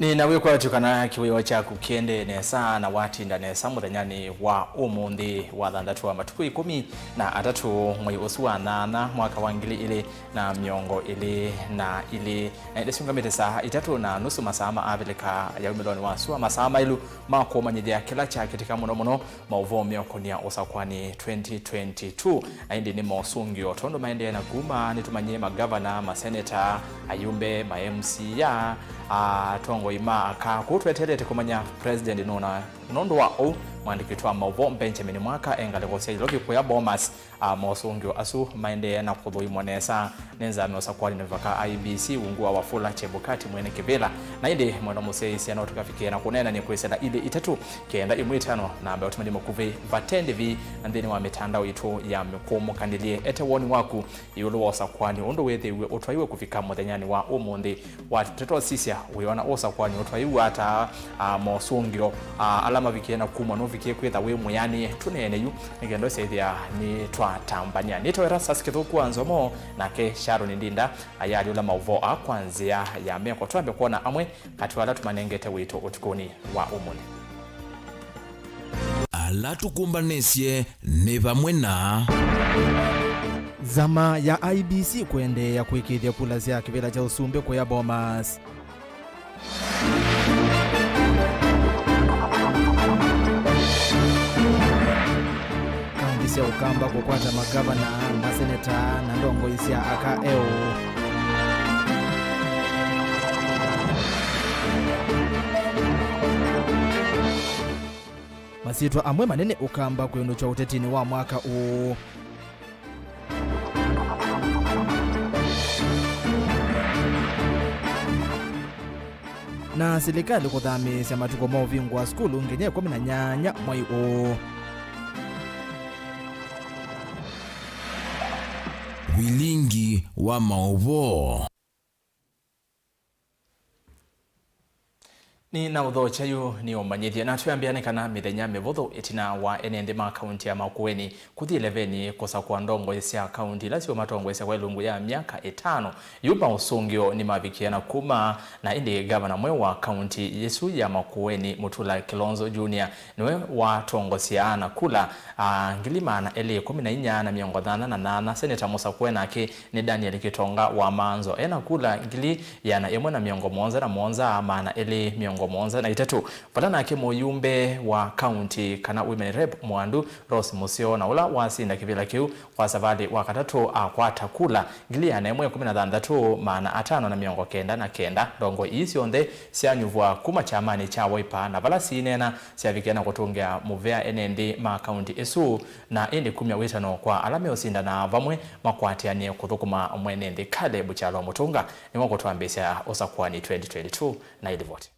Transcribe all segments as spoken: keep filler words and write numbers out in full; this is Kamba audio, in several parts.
Nĩ na wĩkwatyo kana kĩwĩoo kyaku kĩendee nesa na watinda nesa mũthenyanĩ wa ũmũnthĩ wa thanthatũ wa matukũ ĩkũmi na atatũ mwei ũsu wa nyanya mwaka wa ngili ilĩ na mĩongo ĩlĩ na ilĩ. Na ĩndĩ syũngamĩte saa itatũ na nusu masaa ma Avilika ya umĩlonĩ wa sua, masaa maĩlu ma kũmanyĩthya kĩla kyakĩtika mũno mũno maũvoo meũkũnia ũsakũani twenty twenty-two. Na ĩndĩ nĩ mosũngĩo tondũ maendee na kuma, nĩtũmanyie magavana, maseneta, ayumbe, ma M C A, atongoi ma aka. Kũu tweteelete kũmanya president nũna. Nũndũ wa ũu, mwandĩki witũ wa maũvoo Benjamin Mwaka e ngalĩko sya Nairobi kũya Bomas. A, mosũngĩo asu maendee na kũthũimwa nesa nĩ nzame ũsakũani na mĩvaka I E B C ungu wa Wafula Chebukati mwene kĩvĩla. Na ĩndĩ mwendwa mũsyaĩĩsya, no tũkavikĩe na kũneenany'a kwĩsĩla ilĩ itatũ kenda ĩmwe ĩtano namba ya ũtũmani mũkuvĩ vate ndĩvi na nthĩnĩ wa mĩtandao itũ ya mĩkũmũkanĩlye. Ete woni waku ĩũlũ wa ũsakũani ũndũ wĩthĩiwe ũtwaiwe kũvika mũthenyanĩ wa ũmũnthĩ. Watatosisya wĩona ũsakũani ũtwaiwe ata, a, mosũngĩo, a, ala mavikie na kumwa nũvikie kwĩtha wĩ mwĩanĩe? Tũneene yu nĩ kenda ũsyaĩthĩa nĩtwatambany'a. Nĩtawa Erastus Kĩthũku wa Nzomo, nake Sharon Ndinda ayaalyũla maũvoo aa kwa nzĩa ya meko. Twambe kwona amwe katĩ wa ala tũmanengete wĩto ũtukũnĩ wa ũmũnthĩ. Ala tũkũmbanĩsye nĩ vamwe na. Nzama ya I E B C kũendeea kũĩkĩĩthya kula sya kĩvĩla kya ũsumbĩ kũya Bomas. Kaunti sya Ũkamba kũkwata magavana, maseneta na ndongoi sya aka eũ. Masyĩtwa amwe manene Ũkamba kwĩũnũkya ũtetinĩ wa mwaka ũũ. Na silikalĩ kũthamĩĩsya matukũ ma ũvingũa sukulu nginya ĩkũmi na nyanya mwei ũũ. Vilingi wa maũvoo. Nĩ na ũthokya yu nĩ ũmanyĩthye, na twĩambĩa nĩ kana mĩthenya mĩvũthũ ĩtina wa ene nthĩ ma kaunti ya Makueni kũthi ĩleveni kũsakũa ndongoi sya kaunti ila syũmatongoesya kwa ĩlungu ya myaka ĩtano, yu maũsũngĩo nĩmavikie na kuma, na ĩndĩ ngavana mweũ wa kaunti yĩsu ya Makueni, Mutula Kilonzo Junior, nĩwe watongosya na kula, a, ngili maana elĩ ĩkũmi na inya na mĩongo nyanya na nyanya. Seneta mũsakũe nake nĩ Daniel Kitonga wa Maanzo, ena kula ngili ĩana ĩmwe na mĩongo mũonza na mũonza, maana elĩ mĩongo mũonza na itatũ, vala nake mũyumbe wa kaunti kana women rep Mwandu Rose Museo, na ũla wasinda kĩvĩla kĩu kwa savalĩ wa katatũ akwata kula ngili ĩana ĩmwe ĩkũmi na thanthatũ, maana atano na mĩongo kenda na kenda. Ndongoi ii syonthe syanyuvwa kuma kyamanĩ kya Wiper, na vala siineena syavikie na kũtũngĩa mũvea ene nthĩ ma kaunti ĩsu, na ĩndĩ kumya wĩtano kwa ala meũsindana vamwe makwatĩanĩe kũthũkũma mwene nthĩ. Caleb Kyalo Mũtũnga nĩwe ũkũtwambĩĩsya ũsakũani twenty twenty-two na ĩlivoti.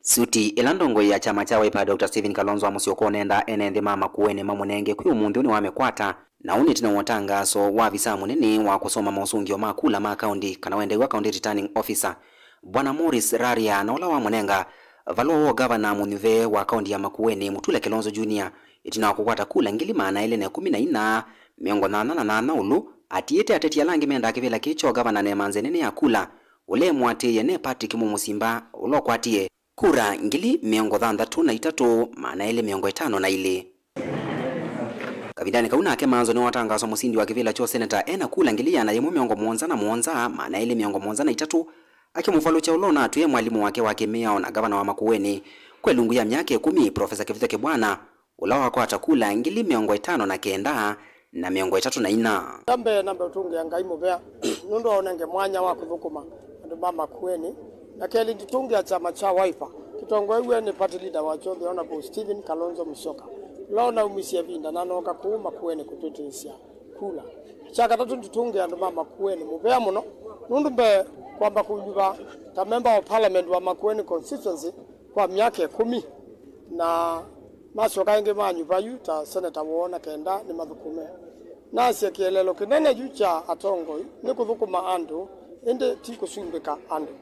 Suti ĩla ndongoi ya kyama kya Wiper, Doctor Stephen Kalonzo wa Musyoka ũnendaa ene nthĩ ma Makueni mamũnenge kwĩ ũmũnthĩ ũũ nĩwamĩkwata, na ũũ nĩ ĩtina wa ũtangaso wa avisaa mũnene wa kũsoma mosũngĩo ma kula ma kaunti, kana wendeew'a County Returning Officer, Bwana Morris Raria, na ũla wamũnenga valũa wa ũgavana mũnyuve wa kaunti ya Makueni, Mutula Kilonzo Junior, ĩtina wa kũkwata kula ngili maana elĩ na ĩkũmi na inya, mĩongo nyanya na nyanya ũlũ, atiĩte ateti ala angĩ mendaa kĩvĩla kĩĩ kya ũgavana na ĩmanza ĩnene ya kula. Ũla emũatĩĩe nĩ Patrick Mumusimba, ũla ũkwatie kura ngili mĩongo thanthatũ na itatũ, maana elĩ mĩongo ĩtano na ilĩ. Kavindanĩ kau nake Manzo nĩwatangaaswa mũsindi wa kĩvĩla kya ũseneta ena kula ngili ĩana yĩmwe mĩongo mũonza na mũonza, maana elĩ mĩongo mũonza na itatũ, akĩmũvalũkya ũla ũnatwĩe mwalimũ wake wa kĩmĩao na ngavana wa Makueni kwa ĩlungu ya myaka ĩkũmi, Profesa Kivutha Kibwana, ũla wakwata kula ngili mĩongo ĩtano na kenda na mĩongo ĩtatũ na inya. Kya mbee, nambe ũtũngĩa Ngai mũvea nũndũ wa ũnenge mwanya wa kũthũkũma andũ ma Makueni, na kelĩ, nditũngĩa kyama kya Wiper kĩtongoew'e nĩ party leader wakyo, the Honorable Stephen Kalonzo Musyoka, ũla ũnaumisye ĩvinda na nooka kũũ Makueni kũtwĩtĩĩsya kula. Kya katatũ, nditũngĩa andũ ma Makueni mũvea mũno nũndũ mbee kwamba kũnyuva ta member of parliament wa Makueni constituency kwa myaka ĩkũmi, na masyoka ĩngĩ manyuva yu ta seneta woo na kenda nĩmathũkũme. Nasye kĩeleelo kĩnene yu kya atongoi nĩ kũthũkũma andũ, ĩndĩ ti kũsumbĩka andũ.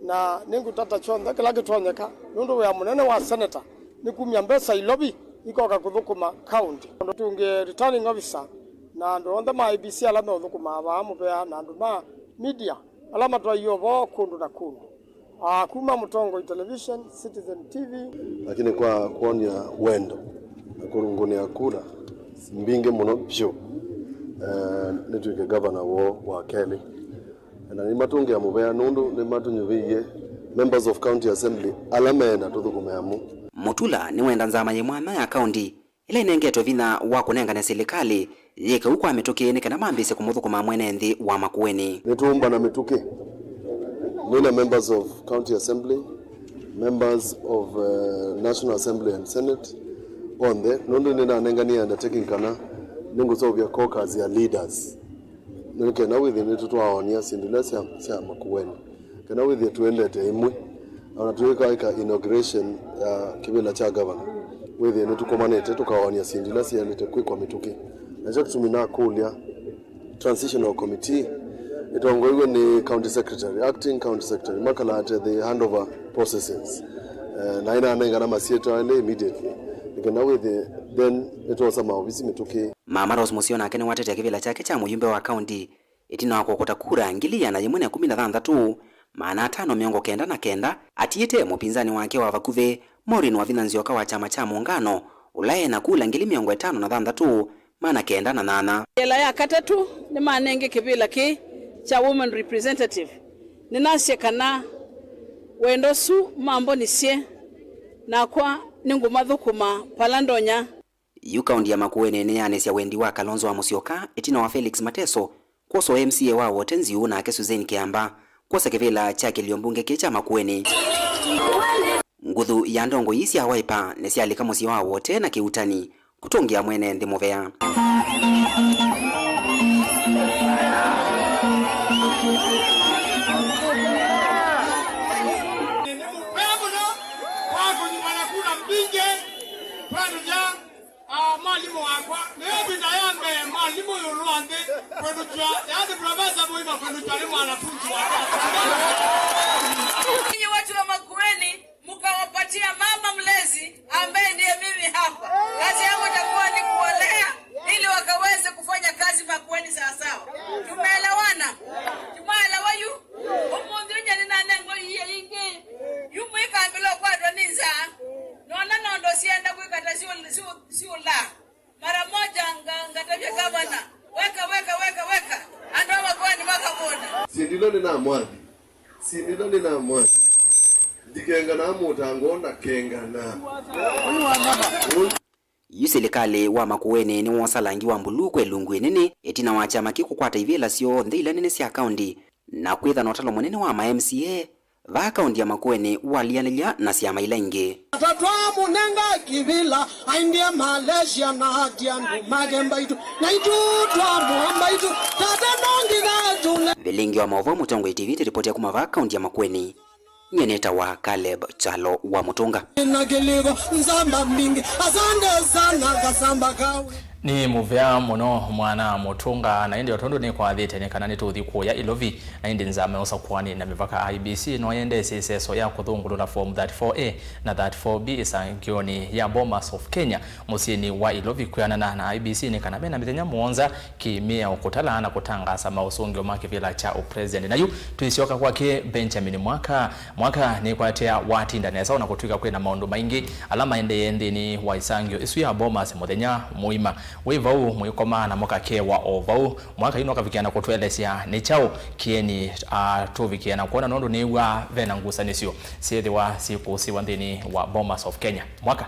Na nĩngũtata kyonthe kĩla kĩtonyeka nũndũ wĩa mũnene wa seneta nĩ kumya mbesa Nairobi ikoka kũthũkũma kaunti. Ũndũ tũngĩ returning officer na andũ onthe ma I E B C ala meũthũkũmaa vaa mũvea na andũ ma media ala matwaie ũvoo kũndũ na kũndũ. Ah, kuma Mũtongoi Television, Citizen T V. Lakini kwa kwony'a wendo na kũrũngũnĩa kura mbingĩ mũno vyũ, eh, nĩtw'ĩke gavana woo wa kelĩ. Na nĩmatũngĩa mũvea nũndũ nĩmatũnyuvĩie members of county assembly ala meenda tũthũkũme amũ. Mutula nĩwenda nzama yĩ mwanya ya kaunti ĩla ĩnengetwe vinya wa kũnengane silikalĩ yĩke ũu kwa mĩtũkĩ nĩ kana mambĩĩsye kũmũthũkũma mwene nthĩ wa Makueni. Nĩtũũmbana mĩtũkĩ. Nĩna members of county assembly, members of, eh, National Assembly and Senate, onthe, nũndũ nĩnanenganie undertaking kana nĩngũseũvya caucus ya leaders. Nĩ kenda wĩthĩe nĩtũtwaonia syĩndũ ila sya, sya Makueni. Kenda wĩthĩe tũendete ĩmwe. Ona tũikaĩka inauguration ya kĩvĩla kya gavana, wĩthĩe nĩtũkomanĩte tũkaonia syĩndũ ila syaĩlĩte kwĩkwa mĩtũkĩ. Nakyo kĩtumi nakũlya transitional committee ĩtongoiw'e nĩ county secretary, acting county secretary, makalate the handover processes. Eh, na ĩnanengana masyĩtwa elĩ immediately. Nĩ kenda wĩthĩe then nĩtwosa maovisi mĩtũkĩ. Mama Rose Mũseo nake nĩwatete kĩvĩla kyake kya mũyumbe wa kaunti ĩtina wa kũkũta kura ngili ĩana yĩmwe na ĩkũmi na thanthatũ, maana atano mĩongo kenda na kenda, atiĩte mũpinzani wake wa vakuvĩ, Maureen Wavinya Nzioka wa kyama kya Mũngano, ũla ena kula ngili mĩongo ĩtano na thanthatũ, maana kenda na nyanya. Yela ya katatũ nĩmanenge kĩvĩla kĩĩ kya woman representative. Nĩnasye kana wendo ũsu mambonisye, nakwa nĩngũmathũkũma vala ndonya. Yu kaunti ya Makueni nĩyaanĩsya wendi wa Kalonzo wa Musyoka ĩtina wa Felix Mateso kwosa ũ M C A wa Wote nziu nake Suzanne Kĩamba kwosa kĩvĩla kya kĩlio mbunge kĩĩ kya Makueni. Nguthu ya ndongoi sya Wiper nĩsyalika mũsyĩ wa Wote na kĩutani kũtũngĩa mwene nthĩ mũvea. Nĩ mũvea mũno wa kũnyuana kura mbingĩ kwendũ ya Ah, mwalimũ wakwa, nĩ ĩvinda ya mbee mwalimũ ĩũlũ wa nthĩ kwendũkya, yaani profesa mũima kwendũkya nĩ mwanafunzi wake. Ninyi watu wa Makueni, mkawapatia mama mlezi ambaye ndiye mimi hapa. Kazi yangu itakuwa ni kuwalea ili wakaweze kufanya kazi Makueni sawasawa. Tumeelewana? Tumeelewa yu? Ũmũnthĩ ũnyani nanengwa iia ingĩ. Yu mwĩkambĩla ũkwatwa nĩ nzaa. Nona nondo sienda kwĩkata siũ-, siũ-, siũla. Mara moja nga-, ngatavya gavana, weka, weka, weka, weka. Andũ a Makueni makavũna. Sindilo nĩ na mwathi. Sindilo nĩ na mwathi. Ndikenganaa mũtango na kengana. Yu silikalĩ wa Makueni nĩwosa langi wa mbuluu kwa ilungu ĩnene ĩtina wa kyama kĩu kũkwata ivĩla syonthe ila nene sya kaunti na kwĩtha na ũtalo mũnene wa ma M C A vaa kaunti ya Makueni walianĩlya na syama ila ingĩ. Tata twamũnenga kĩvĩla, aendie Malaysia na ati andũ make mbaitũ, naitũ twamũa mbaitũ, tata no nginya tũne. Vilingi wa maũvoo Mũtongoi T V ndĩripoti ya kuma vaa kaunti ya Makueni. Nyie nĩtawa Caleb Kyalo wa Mũtũnga. Na kĩlĩko, nzamba mbingĩ, asante sana, kasamba kawe. Nĩ mũvea mũno mwana Mũtũnga, na ĩndĩ o tondũ nĩkwathĩte nĩ kana nĩtũthi kũya Ilovi, na ĩndĩ nzama ya ũsakũani na mĩvaka I E B C no yendeesye ĩseso ya kũthũngũlũla Form thirty-four A na thirty-four B ĩsangĩonĩ ya Bomas of Kenya mũsyĩnĩ wa Ilovi kwĩanana na I E B C nĩ kana mena mĩthenya mũonza kĩmĩao kũtala na kũtangaasa maũsũngĩo ma kĩvĩla kya ũpresident. Na yu twĩsyoka kwake Benjamin Mwaka. Mwaka nĩkwatea watinda nesa ona kũtw'ĩka kwĩna maũndũ maingĩ ala maendee nthĩnĩ wa ĩsangĩo ĩsu ya Bomas mũthenya mũima. Wĩ vau mwĩkomaa na mũkakewa o vau. Mwaka yu nũkavikĩa na kũtũelesya nĩ kyaũ kĩeni, ah, tũvikĩe na kwona nũndũ nĩw'aa vena ngusanĩsyo syĩthĩwa syĩkũsĩwa nthĩnĩ wa Bomas of Kenya. Mwaka.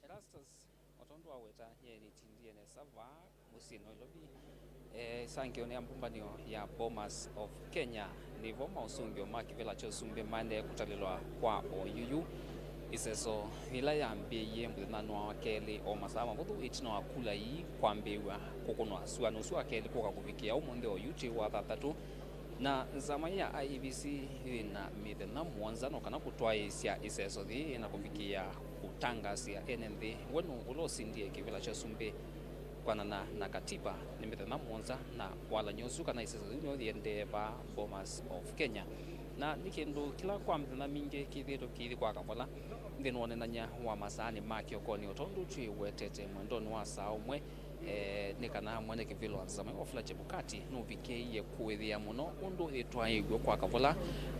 Erastus, o tondũ waweta, yĩĩ nĩtindie nesa vaa mũsyĩ Nairobi, eh, ĩsangĩonĩ ya mbũmbanĩo ya Bomas of Kenya, nĩvo maũsũngĩo ma kĩvĩla kya ũsumbĩ maendee kũtalĩlwa kwa oyuyu. Ĩseso yĩla yambĩĩie mũthenyanĩ wa kelĩ o masaa mavũthũ ĩtina wa kula ii kwambĩĩw'a kũkũnwa, sũanĩ ũsu wa kelĩ kũka kũvikĩa ũmũnthĩ oyu twĩ wa thanthatũ. Na nzama ya I E B C yĩ na mĩthenya mũonza no kana kũtwaĩĩsya ĩseso yĩĩ na kũvikĩĩa kũtangaasĩa ene nthĩ we nũũ ũla ũsindie kĩvĩla kya ũsumbĩ kwanana na katiba nĩ mĩthenya mũonza, na walany'o ũsu kana ĩseso yĩu nĩyo yĩendee vaa Bomas of Kenya. Na nĩ kĩndũ kĩla kwa mĩthenya mingĩ kĩthĩĩtwe kĩithi kwa kavola nthĩnĩ wa ũnenany'a wa masaanĩ ma kĩokonĩ, o tondũ twĩwetete mwendonĩ wa saa ũmwe Eh, nĩ kana mwene kĩvĩlo wa nzama ĩyo Wafula Chebukati nũvikĩie kũĩthĩa mũno ũndũ ĩtwaĩw'e kwa kavola,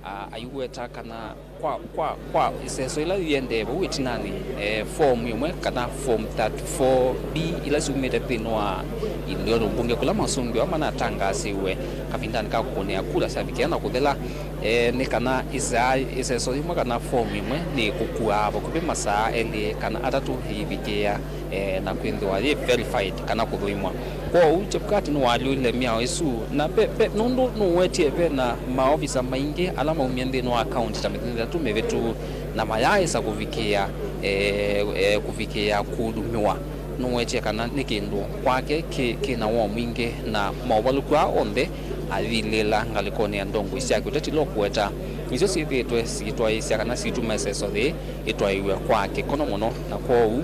ah, aiweta kana kwa, kwa, kwa ĩseso ĩla yĩendee vau ĩtinanĩ, eh, form ĩmwe kana form thirty-four B ila syumĩte nthĩnĩ wa ilioni mbunge kũla masũngĩo aa manatangaasiwe kavindanĩ ka kũkũnĩa kura syavikĩa na kũthela, eh, nĩ kana ĩsaa, ĩseso yĩmwe kana form ĩmwe nĩ kũkuaa vakuvĩ masaa elĩ kana atatũ ĩivikĩa, eh, na kwĩthĩwa yĩ verified kana kũthũimwa. Kwoou Chebukati nĩwaalyũlile mĩao ĩsu, na ve, ve, nũndũ nũwetie ve na maovisa maingĩ ala maumie nthĩnĩ wa kaunti ta mĩthenya ĩtatũ mĩvĩtu na mayaaĩsa kũvikĩĩa, eh, eh, kũvikĩĩa kũlũmĩwa. Nũwetie kana nĩ kĩndũ kwake kĩ, kĩ na woo mwingĩ, na maũvalũku aa onthe ayilĩĩla ngalĩkonĩ ya ndongoi sya kĩũteti ila ũkũweta nĩsyo syĩthĩĩtwe siitwaĩĩsya kana siituma ĩseso yĩĩ ĩtwaĩw'e kwa kĩkono mũno, na kwoou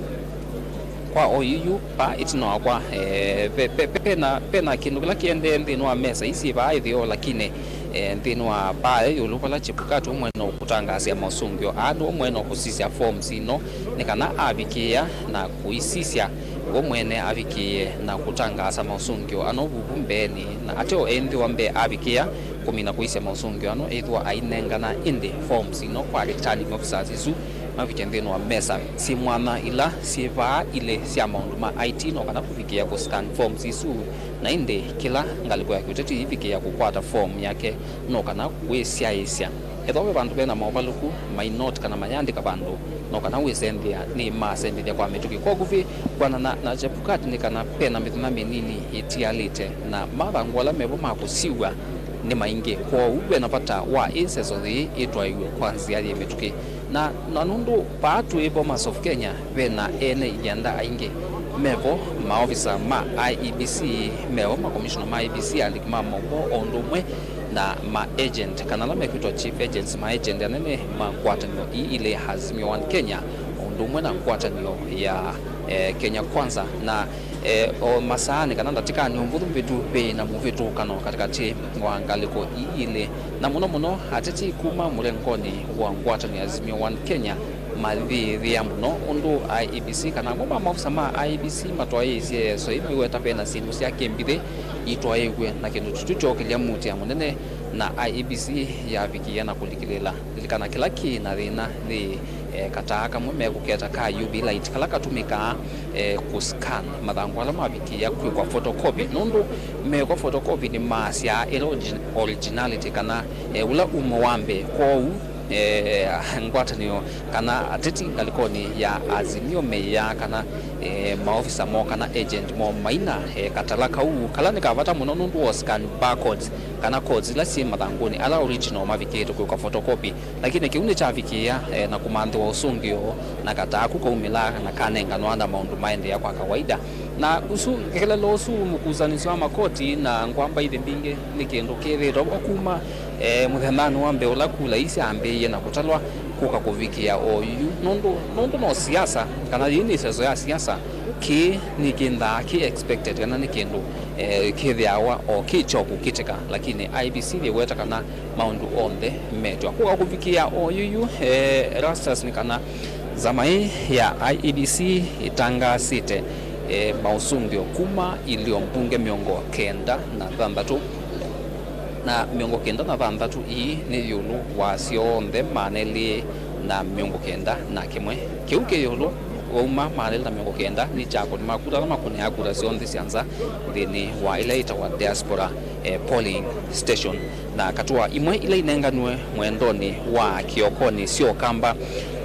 kwa oyu yu pa ĩtina wakwa, eh, pe, pe, pe, pena, pena kĩndũ kĩla kĩendee nthĩnĩ wa mesa ii syĩ vaa ĩtheo, lakini, eh, nthĩnĩ wa paa ya ĩũlũ vala Chebukati we mwene ũkũtangaasĩa maũsũngĩo aa nĩwe mwene ũkũsisya forms ino nĩ kana avikĩĩa na kũisisya we mwene avikĩĩe na kũtangaasa maũsũngĩo ano vuvu mbeenĩ, na ateo ethĩwa mbee avikĩĩa kũmina kũisya maũsũngĩo ano, ethĩwa ainengana ĩndĩ forms ino kwa returning officers isu mavikye nthĩnĩ wa mesa syĩ mwanya ila syĩ vaa ilĩ sya maũndũ ma I T, no kana kũvikĩĩa kũ scan forms isu, na ĩndĩ kĩla ngalĩko ya kĩũteti ĩivikĩĩa kũkwata form yake no kana kwĩsyaĩĩsya. Ethĩwa ve vandũ ve na maũvalũku, mainoti kana mayandĩka vandũ, no kana wĩsembea nĩmasembethya kwa mĩtũkĩ. Kwa ũkuvĩ, kwanana na Chebukati nĩ kana ve na mĩthenya mĩnini ĩtialĩte, na mathangũ ala mevo ma kũsiw'a nĩ maingĩ. Kwoou ve na vata wa ĩseso yĩĩ ĩtwaĩw'e kwa nzĩa yĩ mĩtũkĩ. Na, na nũndũ vaa twĩ Bomas of Kenya ve na ene ianda aingĩ, mevo maovisa ma I E B C, mevo makomishona ma I E B C, andĩki ma maũvoo, o ũndũ ũmwe na ma agent, kana ala mekwĩtwa chief agents, ma agent anene ma ngwatanĩo ii ilĩ, Azimio One Kenya, o ũndũ ũmwe na ngwatanĩo ya, eh, Kenya Kwanza. Na, eh, o masaanĩ kana ndatĩkanĩ o mbũthũ mbĩtu, ve na mũvĩtũkano katĩkatĩ wa ngalĩko ii ilĩ, na mũno mũno ateti kuma mũlengonĩ wa ngwatanĩo ya Azimio One Kenya mayĩthĩa mũno ũndũ I E B C kana amwe ma maofisa ma I E B C matwaĩĩsye ĩseso ĩĩ maiweta ve na syĩndũ sya kĩmbithĩ itwaĩw'e, na kĩndũ kyu kyokĩlya muti ya mũnene, na I E B C yavikĩĩa na kũlikĩlĩĩla. Lilikana, kĩla kĩ na thĩna nĩ, eh, kataa kamwe mekũketa ka U V light kala katũmĩkaa, eh, kũ scan mathangũ ala mavikĩĩa kwĩkwa photocopy, nũndũ meekwa photocopy nĩmaasyaa ĩla origi-, originality kana, eh, ũla umo wa mbee. Kwoou, eh, ngwatanĩo kana ateti ngalĩkonĩ ya Azimio meĩaa kana, eh, maofisa moo kana agent moo maina, eh, katala kau kala nĩ ka vata mũno nũndũ wa scan barcodes kana codes ila syĩ mathangũnĩ ala original mavikĩĩte kwĩkwa photocopy. Lakini kĩu nĩkyavikĩĩa, eh, na kũmanthĩwa ũsũngĩo, na kataa ku kaumĩla na kanenganwa na maũndũ maendeea kwa kawaida. Na ũsu, ngelekelo ũsu, mũkusanĩsyo wa makoti na ngwamba ithi mbingĩ nĩ kĩndũ kĩthĩĩtwe vo kuma, eh, mũthenyanĩ wa mbee ũla kula ii syambĩĩie na kũtalwa kũka kũvikĩa oyu. Nũndũ, nũndũ no siasa, kana yĩĩ nĩ ĩseso ya siasa, kĩĩ nĩkĩnthaa kĩ expected kana nĩ kĩndũ, eh, kĩthĩawa o kĩ kyoku kĩtĩka, lakini I E B C yĩweta kana maũndũ onthe metw'a kũka kũvikĩa oyu yu, eh, Erastus, nĩ kana nzama ĩĩ ya I E B C ĩtangaasĩte, eh, maũsũngĩo kuma ilio mbunge mĩongo kenda na thanthatũ, na mĩongo kenda na thanthatũ ii nĩ ĩũlũ wa syonthe maana elĩ na mĩongo kenda na kĩmwe. Kĩu kĩ ĩũlũ wauma maana elĩ na mĩongo kenda nĩ kya akũni ma kura ala makũnĩaa kura syonthe sya nza nthĩnĩ wa ĩla ĩtawa diaspora, eh, polling station. Na katũa imwe ila inenganiwe mwendonĩ wa kĩokonĩ sya Ũkamba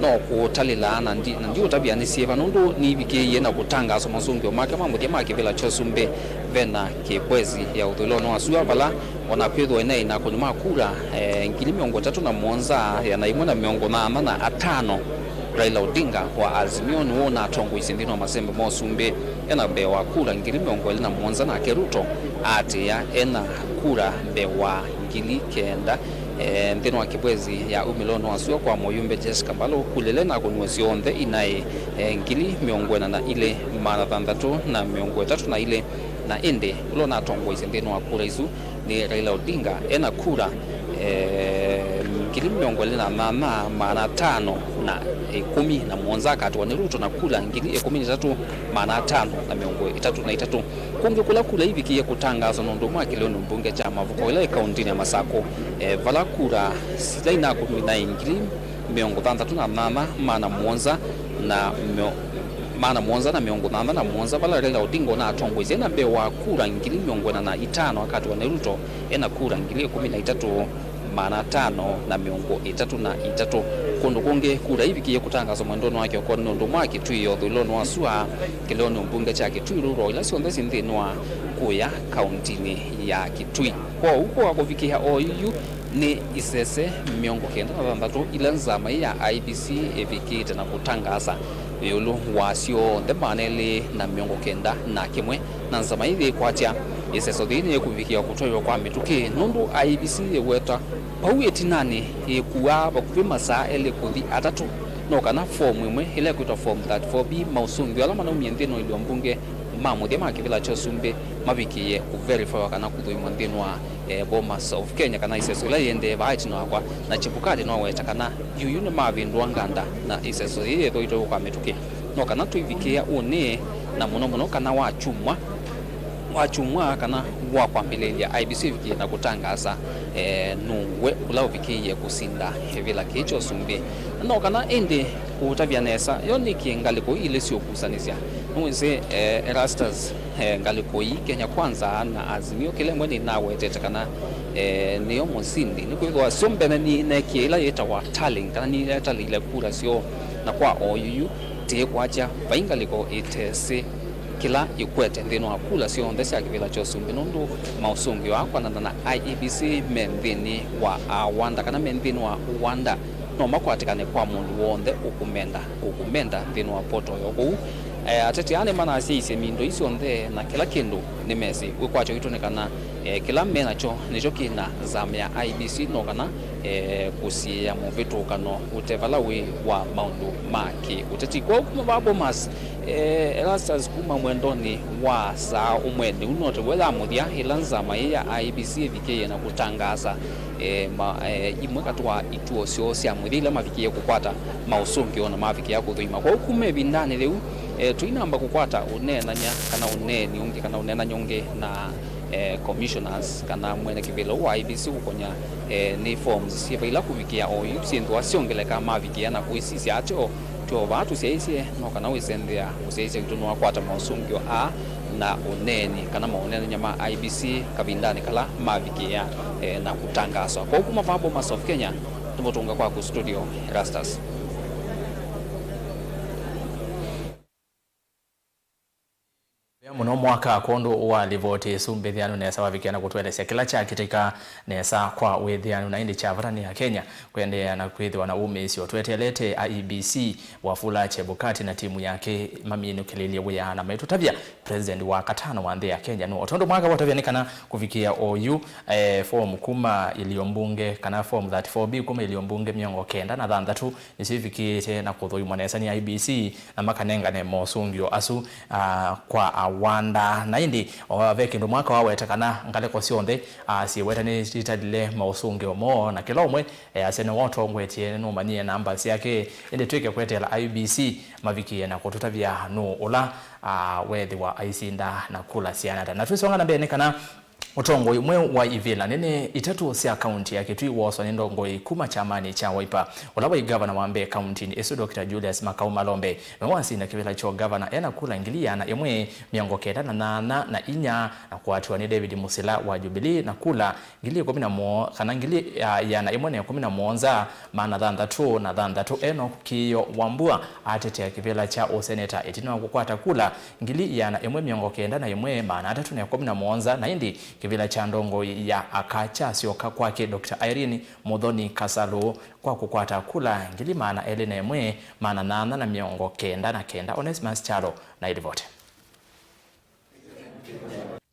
no kũũtalĩla, na ndi-, na ndiũtavya nĩ syĩva, nũndũ nivikĩĩie na kũtangaaswa masũngĩo make ma mũthya ma kĩvĩla kya ũsumbĩ ve na Kĩbwezi ya ũthũĩlonĩ wa sua, vala o na kwĩthĩwa ĩnaĩ na akũni ma kura, eh, ngili mĩongo ĩtatũ na mũonza, ĩana ĩmwe na mĩongo nyanya na atano, Raila Odinga wa Azimio nĩwe ũnatongoisye nthĩnĩ wa masembe ma ũsumbĩ ena mbee wa kura ngili mĩongo ĩlĩ na mũonza, nake Ruto aatĩĩa ena kura mbee wa ngili kenda, eh, nthĩnĩ wa Kĩbwezi ya umĩlonĩ wa sua kwa mũyumbe Jessica Mbalũ, kula ila inakũniwe syonthe inaĩ, eh, ngili mĩongo ĩna na ilĩ, maana thanthatũ na mĩongo ĩtatũ na ilĩ, na ĩndĩ ũla ũnatongoisye nthĩnĩ wa kura isu nĩ Raila Odinga ena kura, eh, ngili mĩongo ĩlĩ na nyanya maana atano na ĩkũmi na mũonza akatĩwa nĩ Ruto na kula ngili ĩkũmi na itatũ maana atano na mĩongo ĩtatũ na itatũ. Kũngĩ kũla kula ivikĩie kũtangaaswa nũndũ mwa kĩlĩonĩ mbunge kya Mavuko ĩla ĩ kaũntĩnĩ ya Masakũ, e, vala kura sila inakũmi naĩ ngili mĩongo thanthatũ na nyanya maana mũonza na mĩo-, maana mũonza na mĩongo nyanya na mũonza, vala Raila Odinga ũnatongoesye na mbee wa kura ngili mĩongo ĩna na itano akatĩwa nĩ Ruto ena kura ngili ĩkũmi na itatũ maana atano na mĩongo ĩtatũ na itatũ. Kũndũ kũngĩ, kura ivikĩie kũtangaswa mwendonĩ wa kĩokonĩ nũndũ mwa Kitui ya ũthũĩlonĩ wa sua kĩlĩonĩ mbunge kya Kitui Rural, ila syonthe syĩ nthĩnĩ wa kũya kaũntĩnĩ ya Kitui. Kwoou kũka kũvikĩa oyu nĩ isese mĩongo kenda na thanthatũ ila nzama ĩĩ ya I E B C ĩvikĩte na kũtangaasa ĩũlũ wa syonthe maana elĩ na mĩongo kenda na kĩmwe. Na nzama ĩĩ yĩkwatya ĩseso yĩĩ nĩyĩkũvikĩa kũtwaĩwa kwa mĩtũkĩ, nũndũ I E B C yĩweta vau ĩtinanĩ yĩkuaa vakuvĩ masaa elĩ kũthi atatũ, no kana fomu ĩmwe ĩla ĩkwĩtwa Form thirty-four B, maũsũngĩo ala manaumie nthĩnĩ wa ilio mbunge ma mũthya ma kĩvĩla kya ũsumbĩ mavikĩie kũverifywa kana kũthũimwa nthĩnĩ wa, eh, Bomas of Kenya, kana ĩseso ĩla yĩendee vaa ĩtina wakwa, na Chebukati noweta kana yuyu nĩmavĩndũa nganda na ĩseso yĩĩ yĩthũitwe kwa mĩtũkĩ. No kana tũivikĩa ũnĩ, na mũno mũno kana wa kyumwa, wa kyumwa kana wa kwambĩlĩlya, I E B C ĩvikĩie na kũtangaasa, eh, nũũ we ũla ũvikĩie kũsinda kĩvĩla kĩĩ kya ũsumbĩ. No kana ĩndĩ kũũtavya nesa, yo nĩkĩ ngalĩko ii ilĩ siũkusanĩsya? Nĩwĩsĩ, eh, Erastus, eh, ngalĩko ii, Kenya Kwanza na Azimio, kĩla ĩmwe nĩnawetete kana, eh, nĩyo mũsindi, nĩkwĩthĩwa syo mbene nĩneekie ĩla yĩtawa tallying, kana nĩnetalĩile kura syoo, na kwa oyu yu, tĩkwatya vai ngalĩko ĩtesĩ kĩla ĩkwete nthĩnĩ wa kula syonthe sya kĩvĩla kya ũsumbĩ, nũndũ maũsũngĩo aa kwanana na I E B C me nthĩnĩ wa awanda, kana me nthĩnĩ wa ũwanda, no makwatĩkane kwa mũndũ w'onthe ũkũmenda, ũkũmenda nthĩnĩ wa poto yo. Kwoou, eh, ateti aa nĩmanasyaisye mindo ii syonthe na kĩla kĩndũ nĩmesĩ. Wĩkwatyo witũ nĩ kana, eh, kĩla me nakyo nĩkyo kĩ na nzama ya I E B C, no kana, eh, kũsiĩĩa mũvĩtũkano ũte vala wĩ wa maũndũ ma kĩ-ũteti. Kwoou kuma vaa Bomas, eh, Erastus kuma mwendonĩ wa saa ũmwe, nĩu note we ya mũthya ĩla nzama ĩĩ ya I E B C ĩvikĩie na kũtangaasa, eh, ma, eh, imwe katĩ wa ituo syoo sya mũthya ila mavikĩie kũkwata maũsũngĩo na mavikĩa kũthũima. Kwoou kuma ĩvindanĩ yĩu, eh, tũinamba kũkwata ũneenany'a kana ũneeni ũngĩ kana ũneenany'a ũngĩ na, eh, commissioners kana mwene kĩvĩla wa I E B C kũkonya, eh, nĩ forms syĩ vaila kũvikĩa oyu syĩnthĩwa syongeleka mavikĩa na kwĩsisya ateo. Tyo vaa tũsyaĩĩsye, no kana wĩsenzea ũsyaĩĩsya witũ nĩwakwata maũsũngĩo aa na ũneeni kana maũneenany'a ma I E B C kavindanĩ kala mavikĩa, eh, na kũtangaaswa. Kwoou kuma vaa Bomas of Kenya, nĩmũtũnga kwaku studio, Erastus. Vea mũno mwaka kwondũ wa livoti ĩsu mbĩthĩanu nesa wavikĩa na kũtũelesya kĩla kyakĩtĩka nesa kwa wĩthĩanu na ĩndĩ kya vata nĩ Akenya kũendeea na kwĩthĩwa na wumĩĩsyo. Tweteelete I E B C, Wafula Chebukati na timu yake maminũkĩlĩlye wĩa na maitũtavya President wa katano wa nthĩ ya Kenya nũũ. O tondũ mwaka watavya nĩ kana kũvikĩa oyu, eh, form kuma ilio mbunge kana form thirty-four B kuma ilio mbunge mĩongo kenda na thanthatũ nĩsyo ivikĩĩte na kũthũimwa nesa nĩ I E B C, na makanengane mosũngĩo asu, ah, kwa awanda. Na ĩndĩ, o, ve kĩndũ mwaka waweta kana ngalĩko syonthe, ah, syĩweta nĩitalile maũsũngĩo moo, na kĩla ũmwe easya nĩwe ũtongoetye, nĩnũmanyie namba syake. Ĩndĩ twĩke kweteela I E B C mavikĩe na kũtũtavya nũũ ũla, ah, weethĩwa aisinda na kula siana ata. Na twĩsonga na mbee nĩ kana ũtongoi mweũ wa ivĩla nene itatũ sya kaunti ya Kitui wooswa nĩ ndongoi kuma kyamanĩ kya Wiper. Ũla waĩ ngavana wa mbee kauntinĩ ĩsu, Doctor Julius Makau Malombe, nĩwe wasinda kĩvĩla kya ũngavana ena kula ngili ĩana ĩmwe mĩongo kenda na nyanya na inya, na kũatĩwa nĩ David Musila wa Jubilee na kula ngili ĩkũmi na mũo-, kana ngili ya ĩana ĩmwe na ĩkũmi na mũonza, maana thanthatũ na thanthatũ. Enock Kĩĩo Wambua atetea kĩvĩla kya ũseneta ĩtina wa kũkwata kula ngili ĩana ĩmwe mĩongo kenda na ĩmwe, maana atatũ na ĩkũmi na mũonza, na ĩndĩ kĩvĩla kya ndongoi ya aka kyasyoka kwake, Doctor Irene Muthoni Kasalu, kwa kũkwata kula ngili maana elĩ na ĩmwe, maana nyanya na mĩongo kenda na kenda. Onesimus Kyalo na ĩlivoti.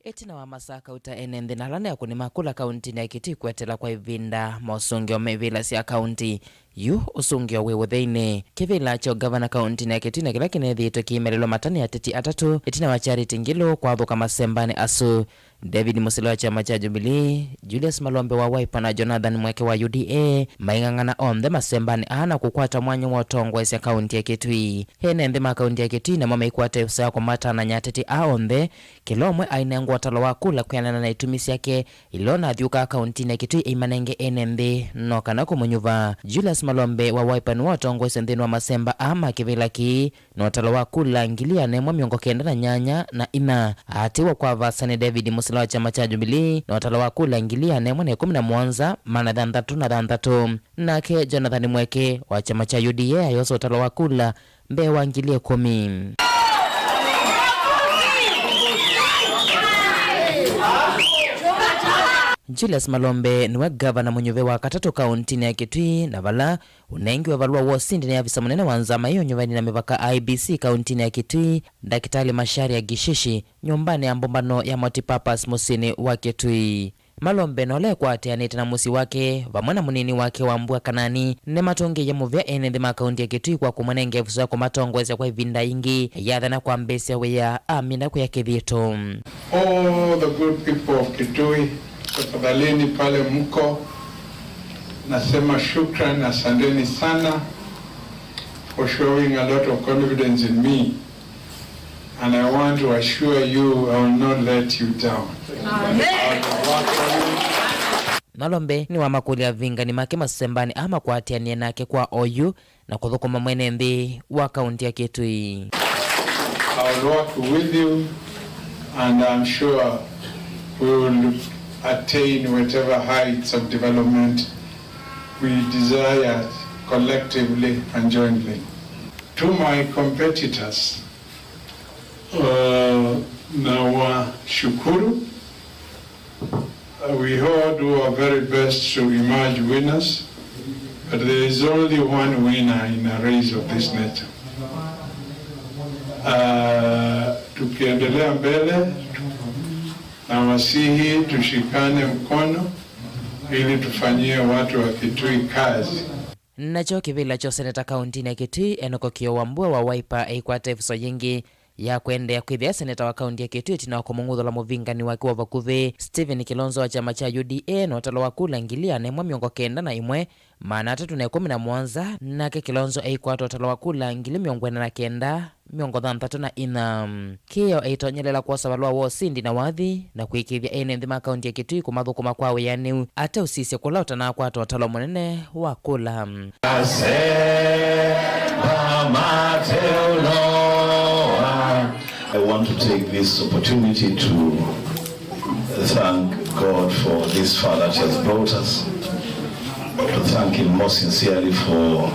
Ĩtina wa masaa kauta ene nthĩ na ala nĩ akũni ma kula kauntinĩ ya Kitui kweteela kwa ĩvinda mosũngĩo ma ivĩla sya kaunti Yu ũsũngĩo wĩ ũtheinĩ. Kĩvĩla kya ũngavana kaũntinĩ ya Kitui na kĩla kĩnethĩĩtwe kĩimelelwa mata nĩ ateti atatũ ĩtina wa Charity Ngilu kwathũka masembanĩ asu. David Mũsila wa kyama kya Jubilee, Julius Malombe wa Wiper na Jonathan Mweke wa U D A maing'ang'ana onthe masembanĩ aa na kũkwata mwanya wa ũtongoesya kaũnti ya Kitui. Ene nthĩ ma kaũnti ya Kitui namo maikwata ĩvuso ya kũmatananya ateti aa onthe, kĩla ũmwe ainengwa ũtalo wa kula kwĩanana na itumi syake ila ũnathyũkaa kaũntinĩ ya Kitui aimanenge ene nthĩ no kana kũmũnyuva. Julius Malombe wa Wiper nĩwe ũtongoesye nthĩnĩ wa masemba aa ma kĩvĩla kĩĩ na ũtalo wa kula ngili ĩana ĩmwe mĩongo kenda na nyanya na inya. Aatĩĩwa kwa vaasa nĩ David Mũsila wa kyama kya Jubilee na ũtalo wa kula ngili ĩana ĩmwe na ĩkũmi na mũonza, maana thanthatũ na thanthatũ. Nake Jonathan Mweke wa kyama kya U D A ayosa ũtalo wa kula mbee wa ngili ĩkũmi. Julius Malombe nĩwe ngavana mũnyuve wa katatũ kaũntinĩ ya Kitui, na vala ũnengiwe valũa wa ũsindi nĩ avisa mũnene wa nzama ĩyo nyuvanĩ na mĩvaka I E B C kaũntinĩ ya Kitui, Ndakĩtalĩ Macharia Gishishi, nyũmbanĩ ya mbũmbano ya Multipurpose mũsyĩnĩ wa Kitui. Malombe na ũla ekwatĩanĩte na mũsyĩ wake, vamwe na mũnini wake Wambua Kanani, nĩmatũngĩie mũvea ene nthĩ ma kaũnti ya Kitui kwa kũmanenga ĩvuso ya kũmatongoesya kwa ĩvinda yĩngĩ, yathana kwambĩĩsya wĩa amina kwĩa kĩthito. All the good people of Kitui, tafadhalini pale mko, nasema shukran, asanteni sana for showing a lot of confidence in me. And I want to assure you, I will not let you down. Amen. Malombe nĩwamakũlya avingani make masembanĩ aa makwatĩanĩe nake kwa oyu na kũthũkũma mwene nthĩ wa kaũnti ya Kitui. I will work with you and I'm sure we will attain whatever heights of development we desire collectively and jointly. To my competitors, uh, nawashukuru. Uh, we all do our very best to emerge winners, but there is only one winner in a race of this nature. Uh, tukiendelea mbele, nawasihi tushikane mkono ili tufanyie watu wa Kitui kazi. Nakyo kĩvĩla kya ũseneta kaũntinĩ ya Kitui, Enock Kĩyo Wambua wa Wiper aikwata ĩvuso yĩngĩ ya kũendeea kwĩthĩa seneta wa kaũnti ya Kitui ĩtina wa kũmũng'uthũla mũvingani wake wa vakuvĩ, Stephen Kilonzo wa kyama kya U D A, na ũtalo wa kula ngili ĩana ĩmwe mĩongo kenda na ĩmwe, maana atatũ na ĩkũmi na mũonza, nake Kilonzo aikwata ũtalo wa kula ngili mĩongo ĩna na kenda, mĩongo thanthatũ na inya. Kĩyo aitonyelela kwosa valũa wa ũsindi na wathi na kũĩkĩĩthya ene nthĩ ma kaũnti ya Kitui kũmathũkũma kwa wĩanĩu, ateũsisya kũla ũtanakwata ũtalo mũnene wa kula. Asemba mateũloa. I want to take this opportunity to thank God for this far that He has brought us, to thank Him most sincerely for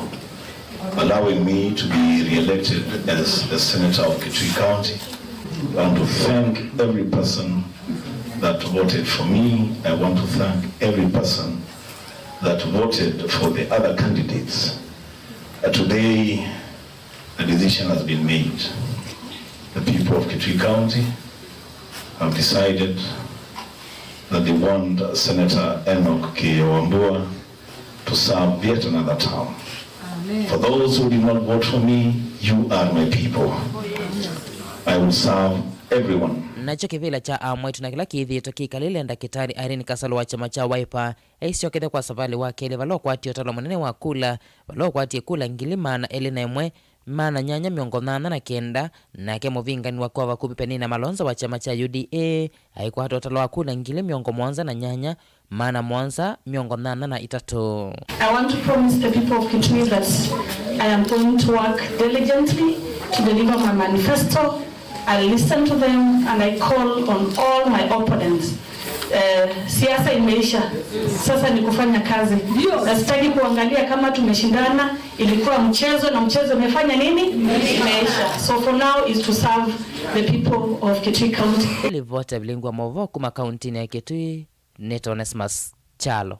allowing me to be re-elected as the senator of Kitui County. I want to thank every person that voted for me. I want to thank every person that voted for the other candidates. Uh, today, a decision has been made. The people of Kitui County have decided that they want Senator Enock Kĩyo Wambua to serve yet another term. Amen. For those who did not vote for me, you are my people. I will serve everyone. Nakyo kĩvĩla kya amwaitũ na kĩla kĩthĩĩtwe kĩkalĩle Ndakĩtalĩ Irene Kasalu wa kyama kya Wiper aisyokethya kwa savalĩ wa kelĩ vala ũkwatie ũtalo mũnene wa kula, vala ũkwatie kula ngili maana elĩ na ĩmwe, maana nyanya mĩongo nyanya na kenda, nake mũvingani wake wa vakuvĩ Penina Malonza wa kyama kya U D A aikwata ũtalo wa kula ngili mĩongo mũonza na nyanya, maana mũonza mĩongo nyanya na itatũ. I want to promise the people of Kitui that I am going to work diligently to deliver my manifesto. I listen to them and I call on all my opponents. Eh, siasa imeisha. Sasa ni kufanya kazi. Ndio. Na sitaki kuangalia kama tumeshindana, ilikuwa mchezo na mchezo imefanya nini? Imeisha. So for now is to serve the people of Kitui County. Livota vilingwa mavo kuma kaunti ya Kitui, nĩ Onesmus Kyalo.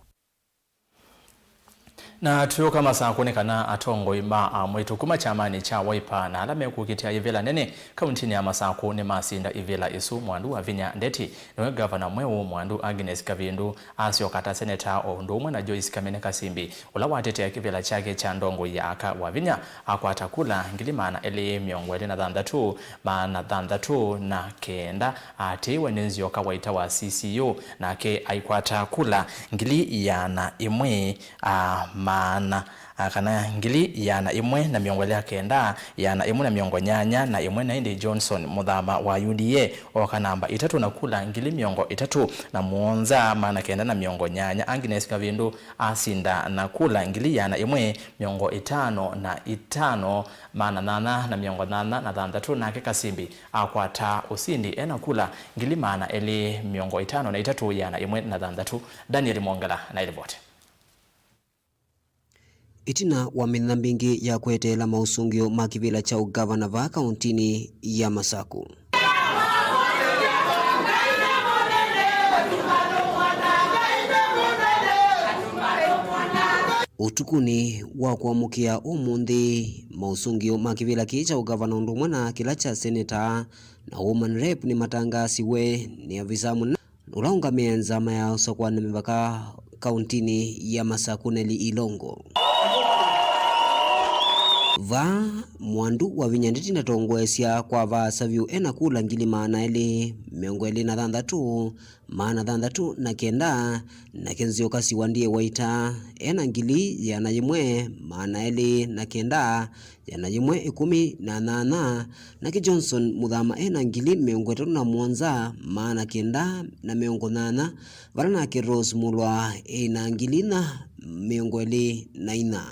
Na twĩũka Masakũ nĩ kana atongoi ma amwĩtũ kuma kyamanĩ kya Wiper na ala mekũkitĩa ĩvĩla nene kauntinĩ ya Masakũ nĩmasinda ĩvĩla ĩsu. Mwandu Wavinya Ndeti nĩwe ngavana mweũ, Mwandu Agnes Kavindu asyoka ta seneta o ũndũ ũmwe na Joyce Kamene Kasimbi ũla watetea kĩvĩla kyake kya ndongoi ya aka. Wavinya akwata kula ngili maana elĩ mĩongo ĩlĩ na thanthatũ, maana thanthatũ na kenda. Aatĩĩwe nĩ Nzioka Waita wa C C U, nake aikwata kula ngili ĩana ĩmwe, a, maana, a, kana ngili ĩana ĩmwe na mĩongo ĩlĩ na kenda, ĩana ĩmwe na mĩongo nyanya na ĩmwe, na ĩndĩ Johnson Mũthama wa U D A ooka namba itatũ na kula ngili mĩongo ĩtatũ na mũonza, maana kenda na mĩongo nyanya. Agnes Kavindu asinda na kula ngili ĩana ĩmwe mĩongo ĩtano na itano, maana nyanya na mĩongo nyanya na thanthatũ, nake Kasimbi akwata ũsindi ena kula ngili maana elĩ mĩongo ĩtano na itatũ, ĩana ĩmwe na thanthatũ. Daniel Mwongela na ĩlivoti. Ĩtina wa mĩthenya mbingĩ ya kweteela maũsũngĩo ma kĩvĩla kya ũngavana vaa kauntinĩ ya Masakũ, ũtukũnĩ wa kũamũkĩa ũmũnthĩ, maũsũngĩo ma kĩvĩla kĩĩ kya ũngavana ũndũ ũmwe na kĩla kya seneta na woman rep nĩmatangaasiwe nĩ avisa mũnene ũla ũngamĩe nzama ya ũsakũanĩa mĩvaka kauntinĩ ya Masakũ, Nelly Ilongo. Vaa, Mwandu Wavinya Ndeti ndatongoesya kwa vaasa vyũ ena kula ngili maana elĩ mĩongo ĩlĩ na thanthatũ, maana thanthatũ na kenda, nake Nzioka Siwandie Waita ena ngili ĩana yĩmwe maana elĩ na kenda, ĩana yĩmwe ĩkũmi na nyanya, nake Johnson Mũthama ena ngili mĩongo ĩtatũ na mũonza, maana kenda na mĩongo nyanya, vala nake Rose Mulwa ena ngili inya mĩongo ĩlĩ na inya.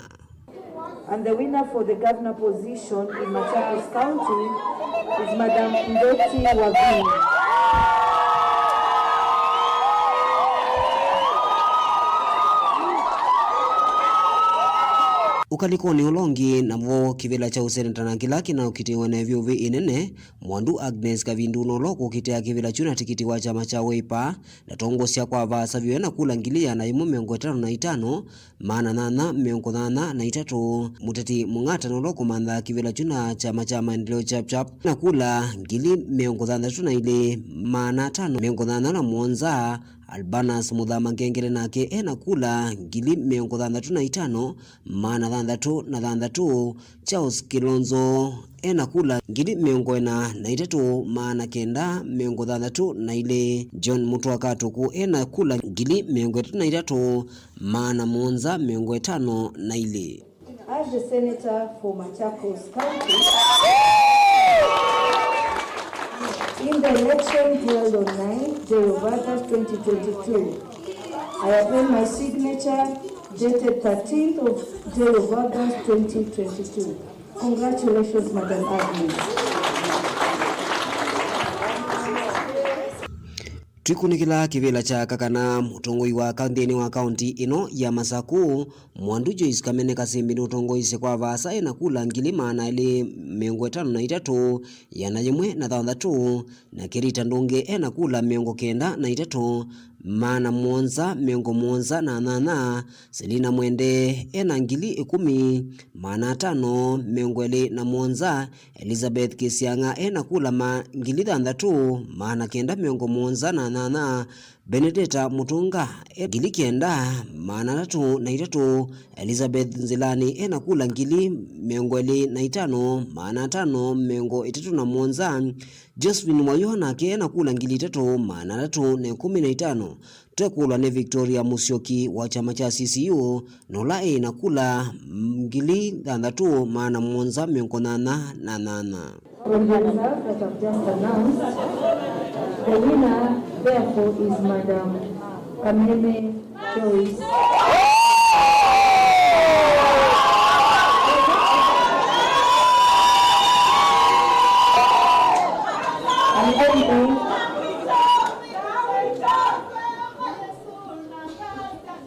And the winner for the governor position in Machakos County is Madam Ndeti Wavinya. Ũkalĩkonĩ ũla ũngĩ, navo kĩvĩla kya ũseneta na kĩla kĩnaũkitĩwe na ĩvyũvĩ ĩnene, Mwandu Agnes Kavindu, na ũla ũkũkitĩa kĩvĩla kyu na tikiti wa kyama kya Wiper, ndatongosya kwa vaasa vyũ ena kula ngili ĩana yĩmwe mĩongo ĩtano na itano, maana nyanya mĩongo nyanya na itatũ. Mũteti mũng'ata na ũla ũkũmantha kĩvĩla kyu na kyama kya Maendeleo Chap Chap na kula ngili mĩongo thanthatũ na ilĩ, maana atano mĩongo nyanya na mũonza, Albanas Mũthama Ngengele nake ena kula ngili mĩongo thanthatũ na itano, maana thanthatũ na thanthatũ. Charles Kilonzo ena kula ngili mĩongo ĩna na itatũ, maana kenda mĩongo thanthatũ na ilĩ. John Mũtũa Katuku ena kula ngili mĩongo ĩtatũ na itatũ, maana mũonza mĩongo ĩtano na ilĩ. As the senator for Machakos County, in the election held on ninth day of August twenty twenty-two, I append my signature dated thirteenth of day of August twenty twenty-two. Congratulations, Madam Agnes. Twikunĩkĩla kĩvĩla kya aka kana mũtongoi wa ka nthĩnĩ wa kaunti ĩno ya Masakũ, Mwandu Joyce Kamene Kasimbi nũtongoisye kwa vaasa ena kula ngili maana elĩ mĩongo ĩtano na itatũ, ĩana yĩmwe na thanthatũ, nake Rita Ndũngĩ ena kula mĩongo kenda na itatũ, maana mũonza mĩongo mũonza na nyanya, Selina Mwende ena ngili ĩkũmi, maana atano mĩongo ĩlĩ na mũonza, Elizabeth Kĩsiang'a ena kula ma ngili thanthatũ, maana kenda mĩongo mũonza na nyanya, Benedetta Mũtũnga e ngili kenda, maana atatũ na itatũ, Elizabeth Nzilani ena kula ngili mĩongo ĩlĩ na itano, maana atano mĩongo ĩtatũ na mũonza, Josephine Wayũha nake ena kula ngili itatũ, maana atatũ na ĩkũmi na itano. Twekũlwa nĩ Victoria Musyoki wa kyama kya C C U, na ũla ĩ na kula ngili thanthatũ, maana mũonza mĩongo nyanya na nyanya. From the result that I've just announced, the winner therefore is Madam Kamene Joyce. And then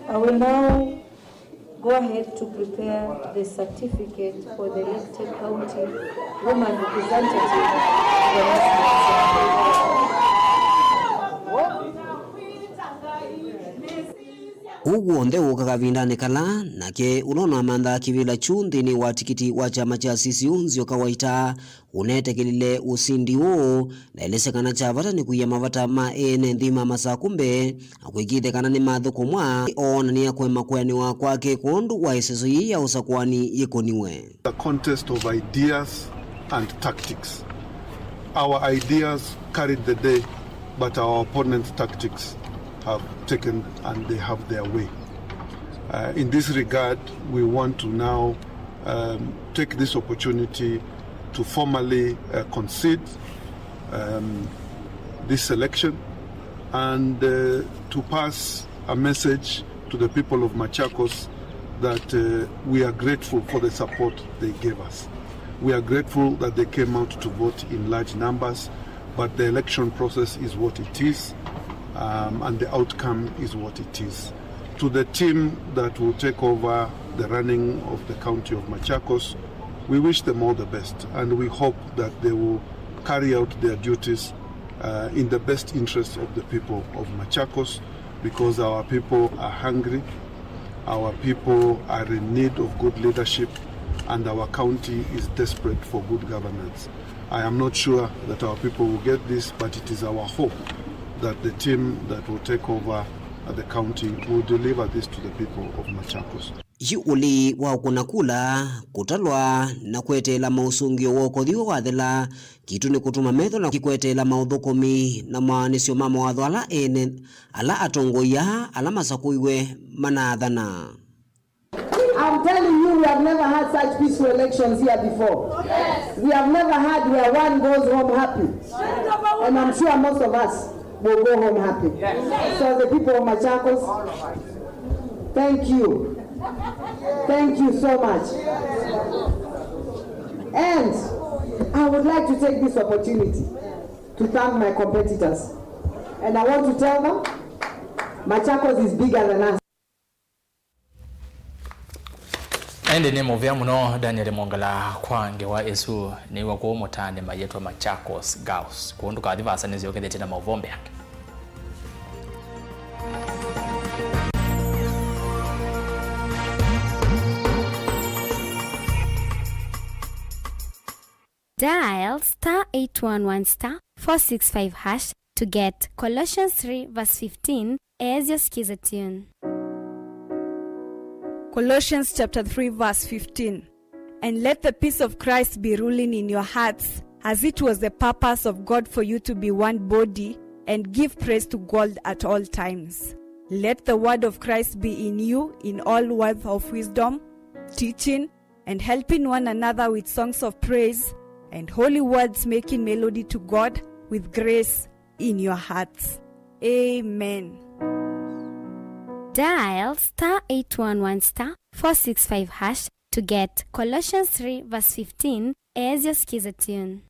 I will now go ahead to prepare the certificate for the elected county woman representative to the National Assembly. Ũu w'onthe wũka kavindanĩ kala, nake ũla ũnamanthaa kĩvĩla kyu nthĩnĩ wa tikiti wa kyama kya C C U, Nzioka Waita, ũnetekelile ũsindi ũũ, na elesya kana kya vata nĩ kũia mavata ma ene nthĩ ma Masaku mbee, na kwĩkĩĩthya kana nĩmathũkũmwa, oonany'a kũema kũeanĩwa kwake kwondũ wa ĩseso yĩĩ ya ũsakũani yĩkũniwe. A contest of ideas and tactics. Our ideas carried the day, but our opponents' tactics have taken and they have their way. Uh, in this regard, we want to now, um, take this opportunity to formally, uh, concede, um, this election and, uh, to pass a message to the people of Machakos that, uh, we are grateful for the support they gave us. We are grateful that they came out to vote in large numbers, but the election process is what it is, um, and the outcome is what it is. To the team that will take over the running of the county of Machakos, we wish them all the best, and we hope that they will carry out their duties, uh, in the best interests of the people of Machakos, because our people are hungry, our people are in need of good leadership, and our county is desperate for good governance. I am not sure that our people will get this, but it is our hope that the team that will take over the county will deliver this to the people of Machakos. Yu ũlii wa ũkũna kula, kũtalwa, na kweteela maũsũngĩo wa ũkothi wathela, kitũ nĩ kũtũma metho na kĩkweteela maũthũkũmi na maanĩsyo ma mawatho ala ene, ala atongoi aa ala masakũiwe manaathana. I'm telling you, we have never had such peaceful elections here before. We have never had where one goes home happy. And I'm sure most of us will go home happy. So the people of Machakos, thank you. Thank you so much. And I would like to take this opportunity to thank my competitors. And I want to tell them, Machakos is bigger than us. Ĩndĩ nĩ mũvea mũno Daniel Mwongela kwa ngewa ĩsu. Nĩw'a kũũ mũtaanĩ mayĩtwa Machakos Girls. Kũũ ndũkathi vaasa, nĩsyũkĩthĩtye na maũvoo mbeange. Dial star eight one one star four six five hash to get Colossians three verse fifteen as your skiza tune. Colossians chapter three verse fifteen. And let the peace of Christ be ruling in your hearts, as it was the purpose of God for you to be one body, and give praise to God at all times. Let the word of Christ be in you in all words of wisdom, teaching, and helping one another with songs of praise and holy words, making melody to God with grace in your hearts. Amen. Dial star eight one one star four six five hash to get Colossians three verse fifteen as your skiza tune.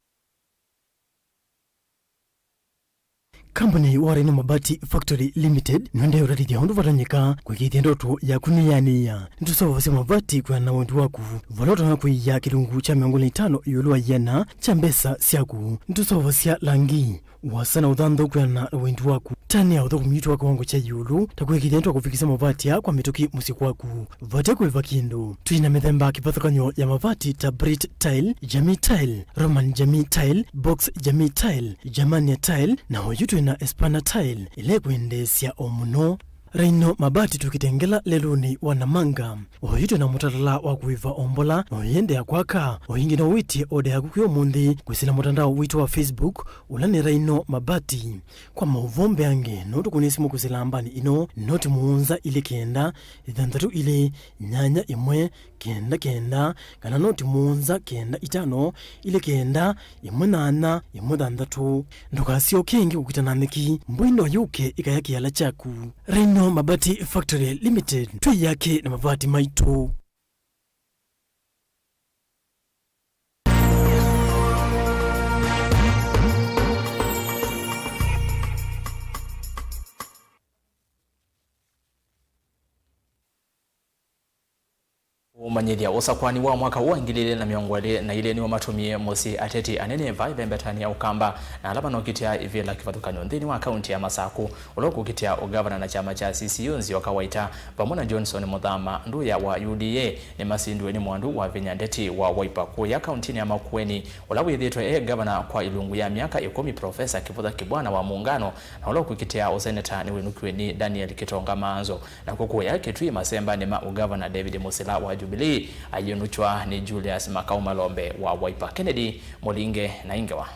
Kambuni wa Rhino Mabati Factory Limited nĩwendeee ũtatĩthya ũndũ vatonyeka kwĩkĩĩthya ndoto yaku nĩyanĩĩa. Nĩtũseũvasya mavati kwĩana na wendi waku, vala ũtonya kũia kĩlungu kya mĩongo ĩlĩ na itano ĩũlũ wa ĩana kya mbesa syaku. Nĩtũseũvasya langi, ũasa na ũthanthau kwĩana na wendi waku. Tanĩa ũthũkũmi witũ wa kĩwango kya ĩũlũ, ta kwĩkĩĩthya nĩtwakũvikĩsya mavati aa kwa mĩtũkĩ mũsyĩ kwaku. Vate kũĩva kĩndũ. Twĩ na mĩthemba kĩvathũkany'o ya mavati ta Brit Tile, Jamii Tile, Roman Jamii Tile, Box Jamii Tile, Germania Tile, na oyu twĩ na Espana Tile, ĩla ĩkwendeesya o mũno. Rhino Mabati tũkĩte Ngela lelũnĩ wa Namanga. Oyu twĩ na mũtalatala wa kũĩva o mbola, na ũyĩendeea kwaka. O ĩngĩ no wĩtye oda yaku kwĩ ũmũnthĩ kwĩsĩla mũtandao witũ wa Facebook, ũla nĩ Rhino Mabati. Kwa maũvoo mbeange, no tũkũnĩe simũ kwĩsĩla nambani ĩno, noti mũonza ilĩ kenda, ĩthanthatu ilĩ, nyanya ĩmwe, kenda kenda, kana noti mũonza kenda itano, ilĩ kenda, ĩmwe nyanya, ĩmwe thanthatũ. Ndũkasyoke ĩngĩ kũkita na nyeki, mbũi no yũke ĩkaya kĩala kyaku. Rhino Mabati Factory Limited, twĩ yake na mavati maitũ. Nyithya ũsakũani wa mwaka ũũ wa ngili ilĩ na mĩongo ĩlĩ na ilĩ nĩwamatumie mũsyĩ ateti anene va ĩvembetanĩ ya Ũkamba na ala manokitĩa ivĩla kĩvathũkany'o nthĩnĩ wa kaunti ya Masaku, ũla ũkũkitĩa ũgavana na kyama kya C C U Nzioka Waita, vamwe na Johnson Mũthama Nduya wa U D A, nĩmasindiwe nĩ mwandu wa vinya ndeti wa Wiper kũya kauntinĩ ya Makueni, ũla wĩthĩĩtwe e gavana kwa ilungu ya myaka ĩkũmi, Profesa Kĩvũtha Kĩbwana wa Muungano, na ũla ũkũkitĩa ũseneta nĩwĩnũkiwe nĩ Daniel Kĩtonga Maanzo. Na kũkũya Kĩtui masembanĩ ma ũgavana, David Mũsila wa Jubilee ayĩnũkw'a nĩ Julius Makau Malombe wa Wiper. Kennedy Mũlinge na ĩ ngewa.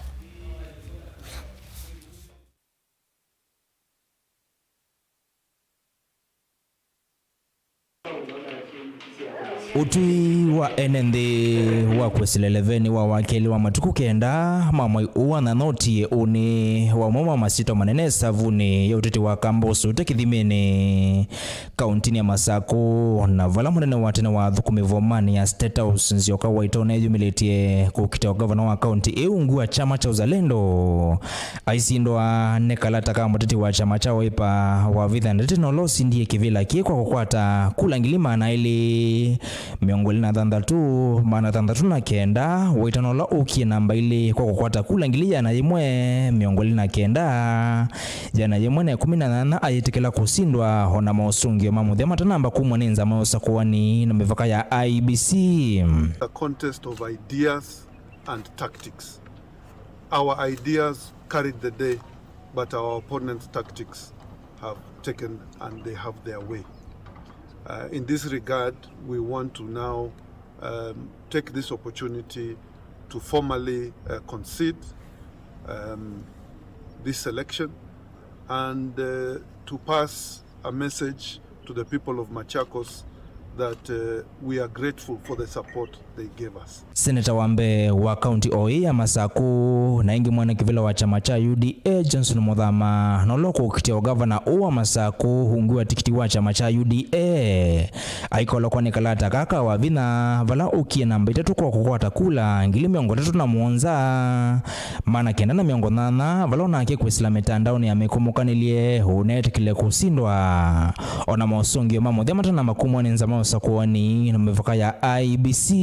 Ũtwi wa ene nthĩ wa kwĩsĩla ĩlevenĩ wa wakelĩ wa matukũ kenda ma mwai ũũ wa nthano ũtie ũnĩ wa ũmwe wa masyĩtwa manene savunĩ ya ũteti wa Kambũsũ ta kĩthimĩnĩ kauntinĩ ya Masaku, na vala mũnene wa tene wa athũkũmi vomanĩ ya State House, Nzioka Waita, ũneyumĩlĩtye kũkita ũgavana wa kaunti ĩu ungu wa kyama kya Uzalendo. Aisindwa nĩ kalata ka mũteti wa kyama kya Wiper, Wavitha Ndeti, na ũla ũsindie kĩvĩla kĩĩ kwa kũkwata kula ngili maana elĩ mĩongo ĩlĩ na thanthatũ, maana thanthatũ na kenda, Waita na ũla ũkie namba ilĩ kwa kũkwata kula ngili ĩana yĩmwe mĩongo ĩlĩ na kenda, ĩana yĩmwe na ĩkũmi na nyanya ayĩtĩkĩla kũsindwa, o na mosũngĩo ma mũthya matanamba kumw'a nĩ nzama ya ũsakũani na mĩvaka ya I E B C. A contest of ideas and tactics. Our ideas carried the day, but our opponents' tactics have taken and they have their way. Uh, in this regard, we want to now, um, take this opportunity to formally, uh, concede, um, this election and, uh, to pass a message to the people of Machakos that, uh, we are grateful for the support they gave us. Seneta wa mbee wa kaunti o ĩĩ ya Masaku, na ĩngĩ mwene kĩvĩla wa kyama kya U D A, Johnson Mũthama, na ũla ũkũkitĩa ũgavana ũũ wa Masaku ungu wa tikiti wa kyama kya U D A, aikolokwa nĩ kalata kaka wa vinya, vala ũkie namba itatũ kwa kũkwata kula ngili mĩongo ĩtatũ na mũonza, maana kenda na mĩongo nyanya, vala onake kwĩsĩla mĩtandaonĩ ya mĩkũmũkanĩlye ũneetĩkĩle kũsindwa. O na mosũngĩo ma mũthya matanamba kumw'a nĩ nzama ya ũsakũani na mĩvaka ya I E B C.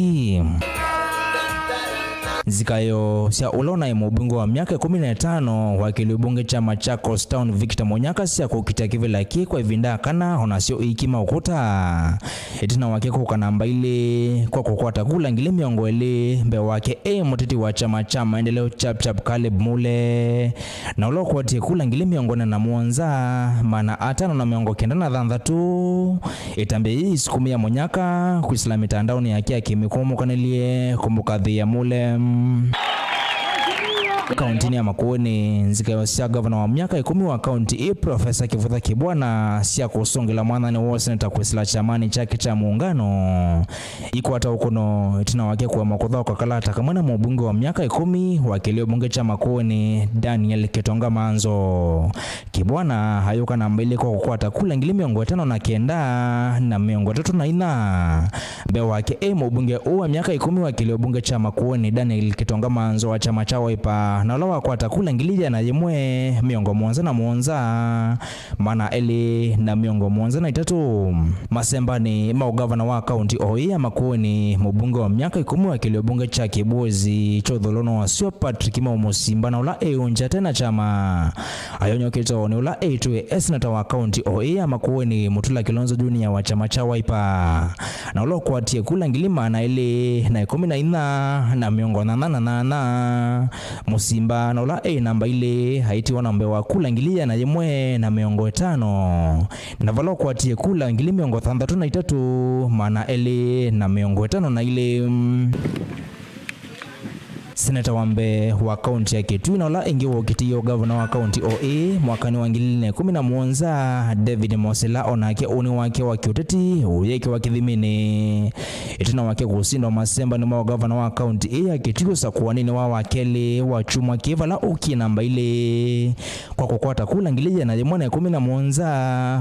Nzikaĩo sya ũla ũnaĩ mũmbunge wa myaka ĩkũmi na ĩtano wa kĩlĩo mbunge kya Machakos Town, Victor Mũnyaka, sya kũkita kĩvĩla kĩ kwa ĩvinda kana o nasyo iiki ma ũkũta. Ĩtina wake kũka namba ilĩ kwa kũkwata kula ngili mĩongo ĩlĩ, mbee wake e mũteti wa kyama kya Maendeleo Chap Chap, Caleb Mule, na ũla ũkwatie kula ngili mĩongo ĩna na mũonza, maana atano na mĩongo kenda na thanthatũ. Ĩtambya yĩĩ ĩsukumĩa Mũnyaka kwĩsĩla mĩtandaonĩ yake ya kĩmĩkũmũkanĩlye kũmũkathĩĩa Mule. Kauntinĩ ya Makueni, nzikaĩo sya gavana wa myaka ĩkũmi wa kaunti ĩĩ, Profesa Kĩvũtha Kĩbwana, sya kũsũngĩla mwathani wa ũseneta kwĩsĩla kyamanĩ kyake kya Muungano ikwata ũkũno ĩtina wake kũema kũthaũka kalata kamwe na mũmbunge wa myaka ĩkũmi wa kĩlĩo mbunge kya Makueni, Daniel Kĩtonga Manzo. Kĩbwana ayũka namba ilĩ kwa kũkwata kula ngili mĩongo ĩtano na kenda na mĩongo ĩtatũ na inya. Mbee wake e mũmbunge ũũ wa myaka ĩkũmi wa kĩlĩo mbunge kya Makueni, Daniel Kĩtonga Manzo wa kyama kya Wiper, na ũla wakwata kula ngili ĩana yĩmwe mĩongo mũonza na mũonza, maana elĩ na mĩongo mũonza na itatũ. Masembanĩ ma ũgavana wa kaunti o ĩĩ ya Makueni, mũmbunge wa myaka ĩkũmi wa kĩlĩo mbunge kya Kĩbwezi kya ũthũlũno wasyo, Patrick Mau Mũsimba, na ũla eũngya tena kyama, ayonyoketwe nĩ ũla eĩtwe e seneta wa kaunti o ĩĩ ya Makueni, Mutula Kilonzo Junior wa kyama kya Wiper, na ũla ũkwatie kula ngili maana elĩ na ĩkũmi na inya na mĩongo nyanya na nyanya. Mũsimba, na ũla e namba ilĩ, aitiwa na mbee wa kula ngili ĩana yĩmwe na mĩongo ĩtano, na vala ũkwatie kula ngili mĩongo thanthatũ na itatũ, maana elĩ na mĩongo ĩtano na ilĩ. Seneta wa mbee wa kaunti ya Kitui na ũla ĩngĩ wokĩtie ũgavana wa kaunti o ĩĩ mwakanĩ wa ngili ilĩ na ĩkũmi na mũonza, David Mosela, onake ũnĩ wake wa kĩũteti ũyĩkĩwa kĩthimĩnĩ ĩtina wake kũsindwa masembanĩ ma ũgavana wa kaunti ĩĩ ya Kitui ũsakũanĩnĩ wa wakelĩ wa kyumwa kĩĩ, vala ũkie namba ilĩ kwa kũkwata kula ngili ĩana yĩmwe na ĩkũmi na mũonza,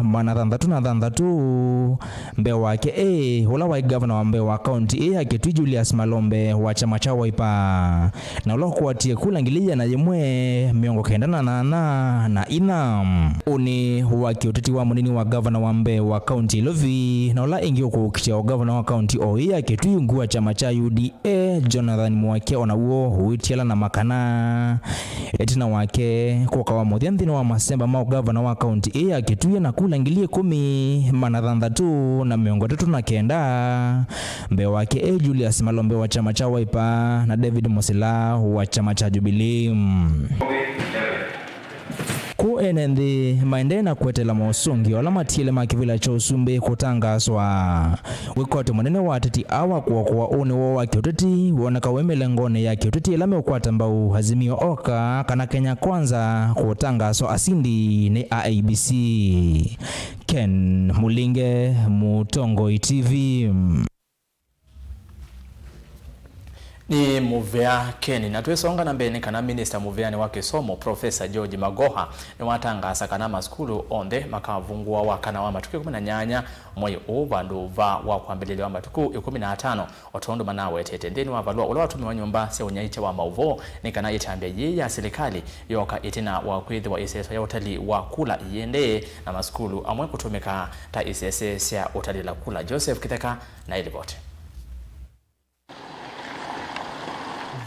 maana thanthatũ na thanthatũ. Mbee wake e ũla waĩ gavana wa mbee wa kaunti ĩĩ ya Kitui, Julius Malombe wa kyama kya Wiper. na ũla ũkwatie kula ngili ĩana yĩmwe mĩongo kenda na nana na inya. Ũnĩ wa kĩũteti wa mũnini wa ngavana wa mbee wa kaunti ya Ilovi, na ũla ĩngĩ ũkũkitĩa ũngavana wa kaunti o ĩĩ ya Kitui, ungu wa kyama kya U D A, Jonathan Muakia, o naw'o ũitiala na makana. Ĩtina wake kwoka wa mũthya nthĩnĩ wa masemba ma ũngavana wa kaunti ĩĩ ya Kitui na kula ngili ĩkũmi, maana thanthatũ na mĩongo ĩtatũ na kenda. Mbee wake e Julius Malombe wa kyama kya Wiper na David Musila wa kyama kya Jubilee. Kũu ene nthĩ maendee na kweteela mosũngĩo ala matiele ma kĩvĩla kya ũsumbĩ kũtangaaswa. Wĩkwatyo mũnene wa ateti aa wa kũokoa ũnĩ woo wa kĩũteti woneka wĩ mĩlengonĩ ya kĩũteti ĩla meũkwata mbau Azimio Oka kana Kenya Kwanza kũtangaaswa asindi nĩ a I E B C. Ken Mulinge, Mũtongoi T V. Nĩ mũvea Ken, na twĩsonga na mbee nĩ kana minista mũveanĩ wa kĩsomo, Professor George Magoha, nĩwatangaasa kana masukulu onthe makavungũa wa kana wa matukũ ĩkũmi na nyanya mwei ũũ vandũ va wa kwambĩlĩlya wa matukũ ĩkũmi na atano, o tondũ manawetete nthĩnĩ wa valũa ũla watũmĩwa nyũmba sya ũnyaĩĩkya wa maũvoo nĩ kana ĩtambya yĩĩ ya silikalĩ yoka ĩtina wa kwĩthĩwa ĩseso ya ũtali wa kula ĩendee na masukulu amwe kũtũmĩka ta isese sya ũtalĩla kula. Joseph Kĩtheka na ĩlivoti.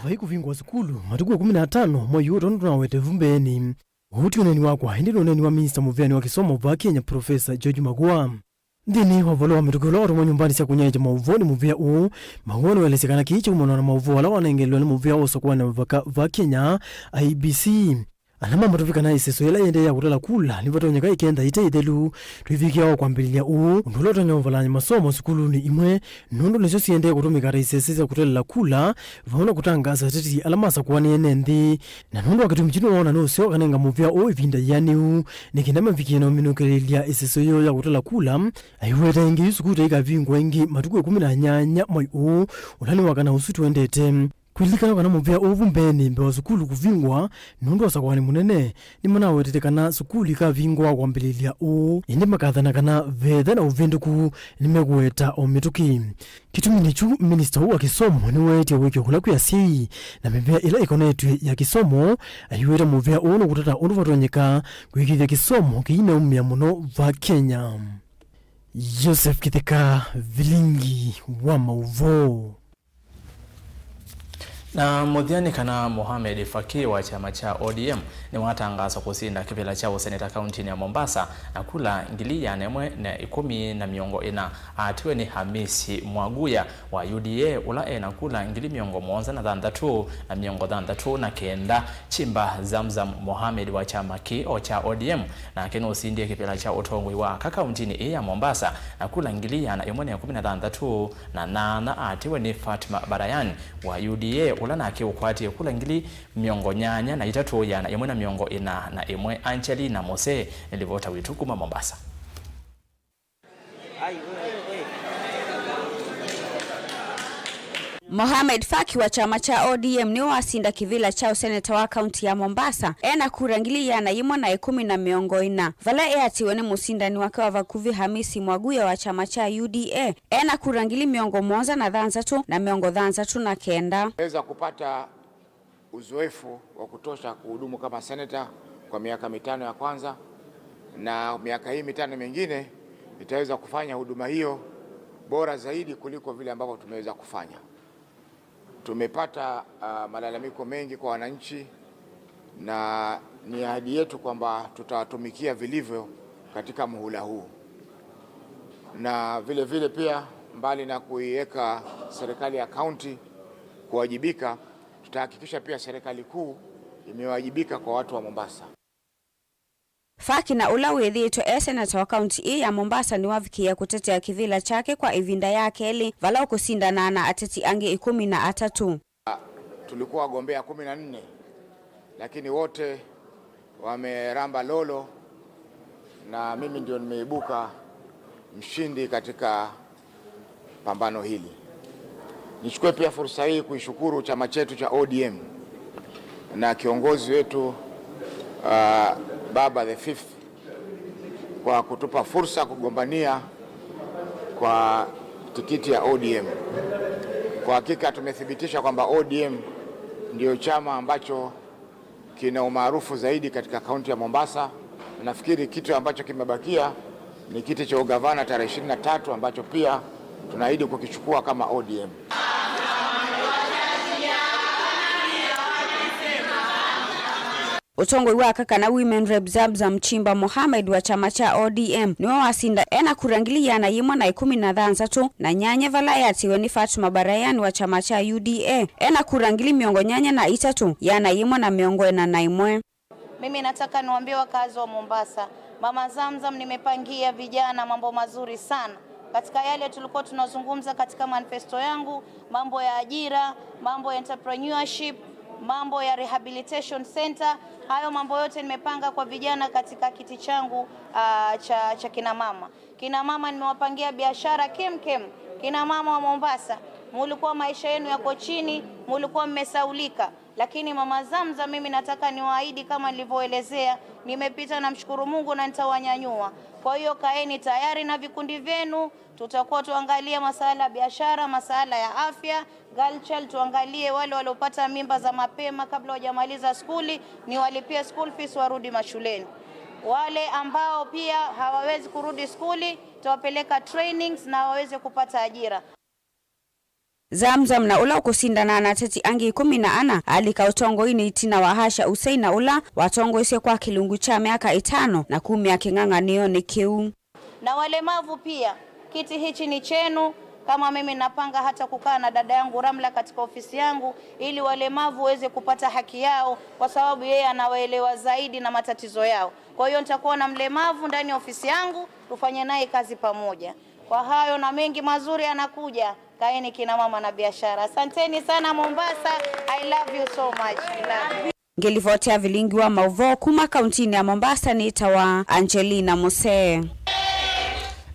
Vai kũvingũa sukulu matukũ ĩkũmi na atano mwei ũũ tondũ tũnawete vu mbeenĩ. Ũũ ti ũneeni wakwa, ĩndĩ nĩ ũneeni wa minista mũveanĩ wa kĩsomo va Kenya, Professor George Magoha. Nthĩnĩ wa ũvalo wa mĩtũkĩ ũla watũmwa nyũmbanĩ sya kũnyaĩĩkya maũvoo nĩ mũvea ũũ, Magoha nĩwaelesya kana kĩĩ kyaumanwa na maũvoo ala wanengelwe nĩ mũvea wa ũsakũani wa mĩvaka va Kenya, I E B C. Ala mamatũvĩ kana ĩseso yĩla ĩendee ya kũtala kula nĩvatonyeka ĩkenda ĩte ĩthelu, tũivikĩa wa kwambĩlĩlya ũũ, ũndũ ũla ũtonya ũvalany'a masomo sukulunĩ imwe, nũndũ nĩsyo siendee kũtũmĩka ta isese sya kũtalela kula, vamwe na kũtangaasa ateti ala masakũanĩe ne nthĩ. Na nũndũ wa kĩtumi kyu nĩwoona nũseo kanenga mũvea ũũ ĩvinda yĩanĩu, nĩ kenda mavikĩe na ũminũkĩlĩlya ĩseso yĩu ya kũtala kula, aiweta ĩngĩ yu sukulu ta ikavingwa ĩngĩ matukũ ĩkũmi na nyanya mwei ũũ, ũla nĩ wa kana ũsu tũendete. Kũlilikana kana mũvea ũũ vu mbeenĩ mbee wa sukulu kũvingwa nũndũ wa ũsakũani mũnene, nĩmanawetete kana sukulu ikavingwa kwambĩlĩlya ũũ, ĩndĩ makathana kana vetha na ũvĩndũku nĩmekũweta o mĩtũkĩ. Kĩtumi nĩ kyu, minista ũũ wa kĩsomo nĩweetie ũĩkyo kũla kwĩ asyai na mĩvea ĩla ĩkonetw'e ya kĩsomo, aiweta mũvea ũũ nũkũtata ũndũ vatonyeka kwĩkĩĩthya kĩsomo kĩinaumĩa mũno va Kenya. Joseph Kĩtheka, Vilingi wa Maũvoo. Na mũthya nĩ kana Mohamed Faki wa kyama kya O D M nĩwatangaasa kũsinda kĩvĩla kya ũseneta kauntinĩ ya Mombasa na kula ngili ĩana ĩmwe na ĩkũmi na mĩongo ĩna atiwe nĩ Hamisi Mwaguya wa U D A, ũla e na kula ngili mĩongo mũonza na thanthatũ na mĩongo thanthatũ na kenda. Chimba Zamzam Mohamed wa kyama kĩĩ o kya O D M nake nũsindie kĩvĩla kya ũtongoi wa aka kauntinĩ ĩĩ ya Mombasa na kula ngili ĩana ĩmwe na ĩkũmi na thanthatũ na nyaanya atiwe nĩ Fatma Barayan wa U D A, ũla nake ũkwatie kula ngili mĩongo nyanya na itatũ, ĩana ĩmwe na mĩongo ĩna na ĩmwe. Angelina Mose nĩ livota witũ kuma Mombasa. Mohamed Faki wa kyama kya O D M nĩwe wasinda kĩvĩla kya ũseneta wa kaunti ya Mombasa ena kura ngili ĩana yĩmwe na ĩkũmi na mĩongo ĩna, vala eatiwe nĩ mũsindani wake wa vakuvĩ Hamisi Mwaguya wa kyama kya U D A ena kura ngili mĩongo mũonza na thanthatũ na mĩongo thanthatũ na kenda. Weza kupata uzoefu wa kutosha kuhudumu kama seneta kwa miaka mitano ya kwanza, na miaka hii mitano mingine nitaweza kufanya huduma hiyo bora zaidi kuliko vile ambavyo tumeweza kufanya. Tumepata, ah, malalamiko mengi kwa wananchi, na ni ahadi yetu kwamba tutawatumikia vilivyo katika muhula huu. Na vile vile pia, mbali na kuiweka serikali ya kaunti kuwajibika, tutahakikisha pia serikali kuu imewajibika kwa watu wa Mombasa. Faki na ũla wĩthĩĩtwe e seneta wa kaunti ĩĩ ya Mombasa nĩwavikĩie kũtetea kĩvĩla kyake kwa ĩvinda ya kelĩ, vala ũkũsindanaa na ateti angĩ ĩkũmi na atatũ. Tulikuwa wagombea kumi na nne, lakini wote wameramba lolo na mimi ndio nimeibuka mshindi katika pambano hili. Nichukue pia fursa hii kuishukuru chama chetu cha O D M na kiongozi wetu, uh, Baba the fifth kwa kutupa fursa kugombania kwa tikiti ya O D M. Kwa hakika tumethibitisha kwamba O D M Ndio chama ambacho kina umaarufu zaidi katika kaunti ya Mombasa. Nafikiri kitu ambacho kimebakia ni kiti cha ugavana tarehe ishirini na tatu, ambacho pia tunaahidi kukichukua kama O D M. Ũtongoi wa aka kana Women Rep Zamzam Chimba Mohamed wa kyama kya O D M nĩwe wasinda ena kura ngili ĩana yĩmwe na ĩkũmi na thanthatũ na nyanya, vala eatĩĩwe nĩ Fatuma Barayan wa kyama kya U D A ena kura ngili mĩongo nyanya na itatũ, ĩana yĩmwe na mĩongo ĩna na ĩmwe. Mimi nataka niwaambie wakazi wa Mombasa, Mama Zamzam nimepangia vijana mambo mazuri sana. Katika yale tulikuwa tunazungumza katika manifesto yangu, mambo ya ajira, mambo ya entrepreneurship, mambo ya rehabilitation center, hayo mambo yote nimepanga kwa vijana katika kiti changu, ah, cha, cha kina mama. Kina mama nimewapangia biashara kemkem. Kina mama wa Mombasa, mulikuwa maisha yenu yako chini, mulikuwa mmesaulika. Lakini Mama Zamzam, mimi nataka niwaahidi kama nilivyoelezea, nimepita, namshukuru Mungu na nitawanyanyua. Kwa hiyo kaeni tayari na vikundi vyenu, tutakuwa tuangalie masuala ya biashara, masuala ya afya, girl child, tuangalie wale waliopata mimba za mapema kabla hawajamaliza skuli, niwalipie school fees warudi mashuleni. Wale ambao pia hawawezi kurudi skuli, tutawapeleka trainings na waweze kupata ajira. Zamzam na ũla ũkũsindana na ateti angĩ ĩkũmi na ana alika ũtongoinĩ ĩtina wa Asha Hussein na ũla watongoesye kwa kĩlungu kya myaka ĩtano na kumĩa kĩng'ang'anĩonĩ kĩu. Na walemavu pia, kiti hichi ni chenu. Kama mimi napanga hata kukaa na dada yangu Ramla katika ofisi yangu ili walemavu waweze kupata haki yao, kwa sababu yeye anawaelewa zaidi na matatizo yao. Kwa hiyo nitakuwa na mlemavu ndani ya ofisi yangu, tufanye naye kazi pamoja. Kwa hayo na mengi mazuri yanakuja. Kaeni kina mama na biashara. Asanteni sana Mombasa. I love you so much. I love you. Ngĩlivotea vilingi wa maũvoo kuma kauntinĩ ya Mombasa nĩtawa Angelina Musee.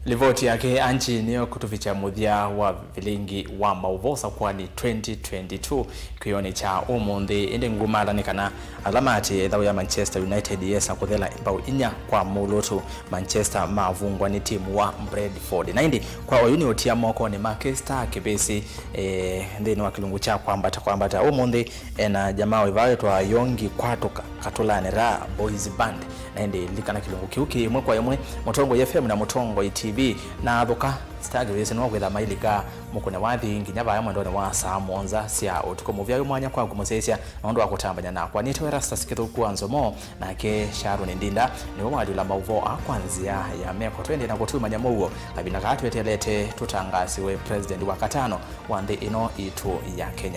Livoti yake Angie nĩyo kũtũvikya mũthya wa vilingi wa maũvoo sakwani twenty twenty-two kĩonĩ kya ũmũnthĩ. Ĩndĩ ngumala nĩ kana ala maatĩĩe ĩthaũ ya Manchester United yesa kũthela mbau inya kwa mũlũtu. Manchester mavungwa nĩ timu wa Brentford. Na ĩndĩ kwa oyu nĩ ũtia mokonĩ make Star Kĩvĩsĩ, eh, nthĩnĩ wa kĩlungu kya kwambata kwambata. Ũmũnthĩ ena jamaa wĩvaa wĩtwa Yongi Kwatũka Katũlanĩ Ra Boys Band. Na ĩndĩ lilikana kĩlungu kĩu kĩ ĩmwe kwa ĩmwe, Mũtongoi F M na Mũtongoi T V na athũka. Star Kĩvĩsĩ nĩwe kwĩtha mailika mũkũne wathi nginya vaya mwendonĩ wa saa mũonza sya ũtukũ. Mũvyaĩ mwanya kwaku mũsyaĩĩsya nũndũ wa kũtambany'a nakwa. Nĩtawa Erastus Kĩthũku wa Nzomo, nake Sharon Ndinda nĩwe walyũla maũvoo aa kwa nzĩa ya meko. Twendee na kũtumany'a mũuo kavinda kaa tweteelete tũtangaasiwe president wa katano wa nthĩ ĩno itũ ya Kenya.